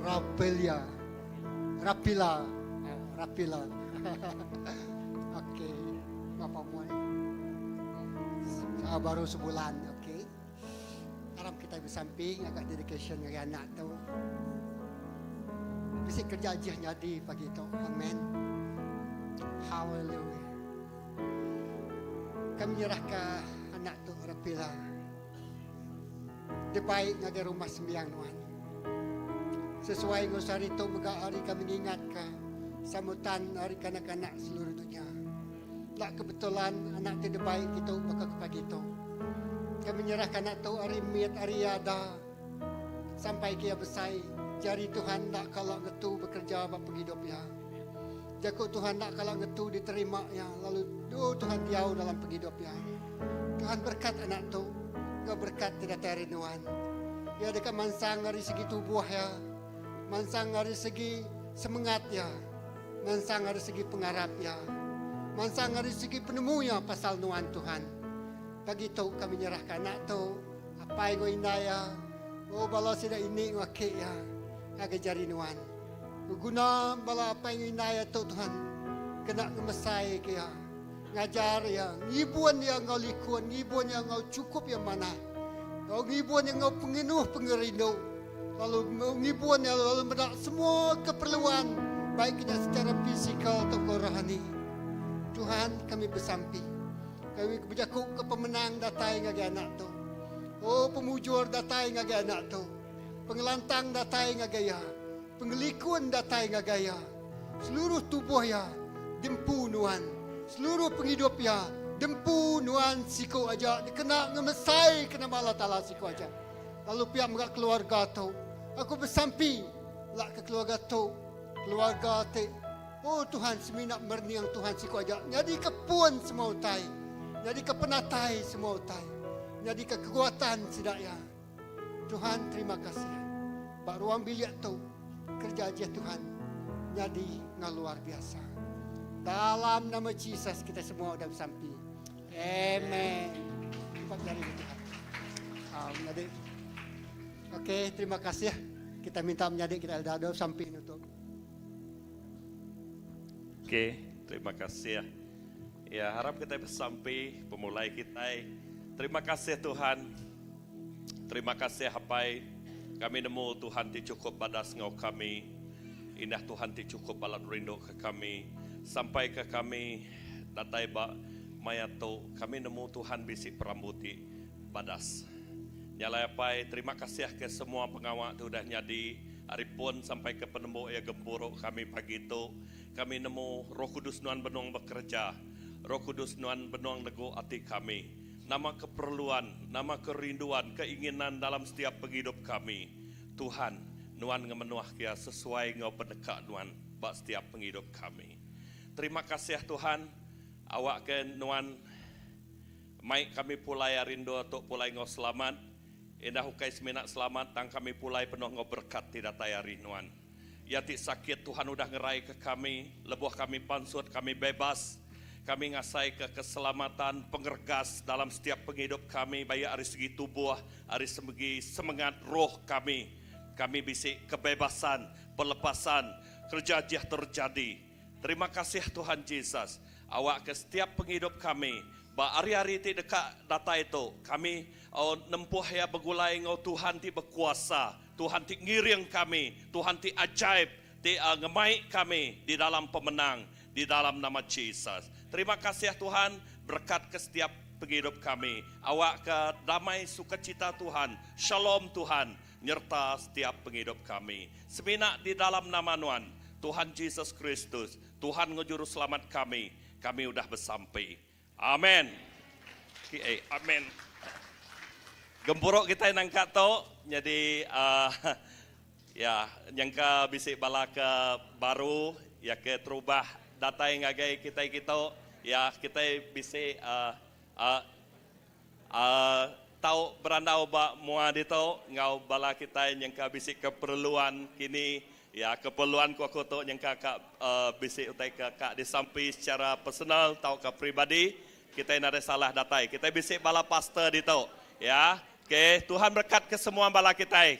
Rapelia. Rapila. Ah, Rapila. Okey. Bapa muai. Ah, baru sebulan, okey. Harap kita bersamping agak dedication dengan anak tu. Bisa kerja aja nyadi pagi tu. Amen. Hallelujah. Kami nyerahka anak tu Rapila dibai ngagai rumah sembiang nuan. Sesuai enggau sehari tu mega hari kami ngingatka sambutan Hari Kanak-kanak Seluruh Dunya. Enda kebetulan anak ti dibai kitu baka ke pagi tu. Kami nyerahka anak tu ari mit ari iya ada sampai ke iya besai jari Tuhan enda kala ngetu bekereja ba pengidup iya. Jaku Tuhan enda kala ngetu diterima iya lalu oh Tuhan diau dalam pengidup iya. Tuhan berkat anak tu enggau berkat ti datai ari nuan. Iya deka mansang ari segi tubuh iya, mansang ari segi semengat iya, mansang ari segi pengarap iya, mansang ari segi penemu iya pasal nuan Tuhan. Pagi tu kami nyerahka anak tu, apai enggau indai iya, oh bala sida ini enggau aki iya ngagai jari nuan. Beguna bala apai enggau indai iya tu Tuhan kena ngemesai ke iya, ngajar iya, ngibun iya enggau likun, ngibun iya enggau chukup iya manah, enggau ngibun iya enggau pengenuh pengerindu, lalu ngibun iya lalu meda semua keperluan baik nya secara fizikal tauka rohani. Tuhan kami besampi. Kami bejaku ke pemenang datai ngagai anak tu. Oh pemujur datai ngagai anak tu. Pengelantang datai ngagai iya. Pengelikun datai ngagai iya. Seluruh tubuh iya dempu nuan. Seluruh pengidup iya dempu nuan siku aja dikena ngemesaika nama Allah Taala siku aja. Lalu pia mega keluarga tu. Aku besampi lak ke keluarga tu, keluarga ti oh Tuhan semina merening Tuhan siku aja nyadika pun semua utai, nyadika penatai semua utai, nyadika kekuatan sida iya. Tuhan terima kasih ba ruang bilik tu kerja ajih Tuhan nyadi enggau luar biasa. Dalam nama Jesus kita semua udah besampi. Amen. Empat jari ke Tuhan. Ah, menyadi. Okey, terima kasih. Kita minta menyadi kita Eldado sampi nutup. Okey, terima kasih. Ya, harap kita besampi pemulai kita. Terima kasih Tuhan. Terima kasih Apai. Kami nemu Tuhan ti chukup badas enggau kami. Indah Tuhan ti chukup balat rindu ke kami. Sampai ke kami datai ba maya tu, kami nemu Tuhan bisi perambu ti badas. Nya alai Apai, terima kasih ke semua pengawa ti udah nyadi ari pun sampai ke penembu iya gempuru kami pagi tu. Kami nemu Roh Kudus Nuan benung bekereja. Roh Kudus Nuan benung negu ati kami. Nama keperluan, nama kerinduan, keinginan dalam setiap pengidup kami. Tuhan, Nuan ngemenuh kia sesuai enggau peneka Nuan ba setiap pengidup kami. Terima kasih Tuhan, awak ke Nuan mai kami pulai ari endur tu pulai enggau selamat. Indah ukai semina selamat tang kami pulai penuh enggau berekat ti datai ari Nuan. Iya ti sakit Tuhan udah ngeraika kami, lebuh kami pansut kami bebas. Kami ngasaika keselamatan, pengeregas dalam setiap pengidup kami baik ari segi tubuh, ari semegi semengat roh kami. Kami bisi kebebasan, pelepasan, kereja ajih terjadi. Terima kasih Tuhan Jesus. Awakka setiap pengidup kami ba hari-hari ti deka datai tu, kami nempuh iya begulai enggau Tuhan ti bekuasa. Tuhan ti ngiring kami, Tuhan ti ajaib ti ngemai kami di dalam pemenang di dalam nama Jesus. Terima kasih Tuhan, berekat ke setiap pengidup kami. Awakka damai sukacita Tuhan, shalom Tuhan nyerta setiap pengidup kami. Semina di dalam nama Nuan, Tuhan Jesus Kristus, Tuhan enggau Juruselamat kami, kami udah besampi. Amen. Amen. Gempuru kitai nangka tu nyadi uhh ya nyangka bisi bala ke baru ya ke terubah datai ngagai kitai kitu ya kitai bisi uhh uhh tau berandau ba mua ditu enggau bala kitai nyangka bisi keperluan kini Ya, keperluan ku aku tu nyengka ka bisi utai ke ka disampi secara personal tauka peribadi, kitai nadai salah datai. Kitai bisi bala pastor ditu. Ya. Okey, Tuhan berkat ke semua bala kitai.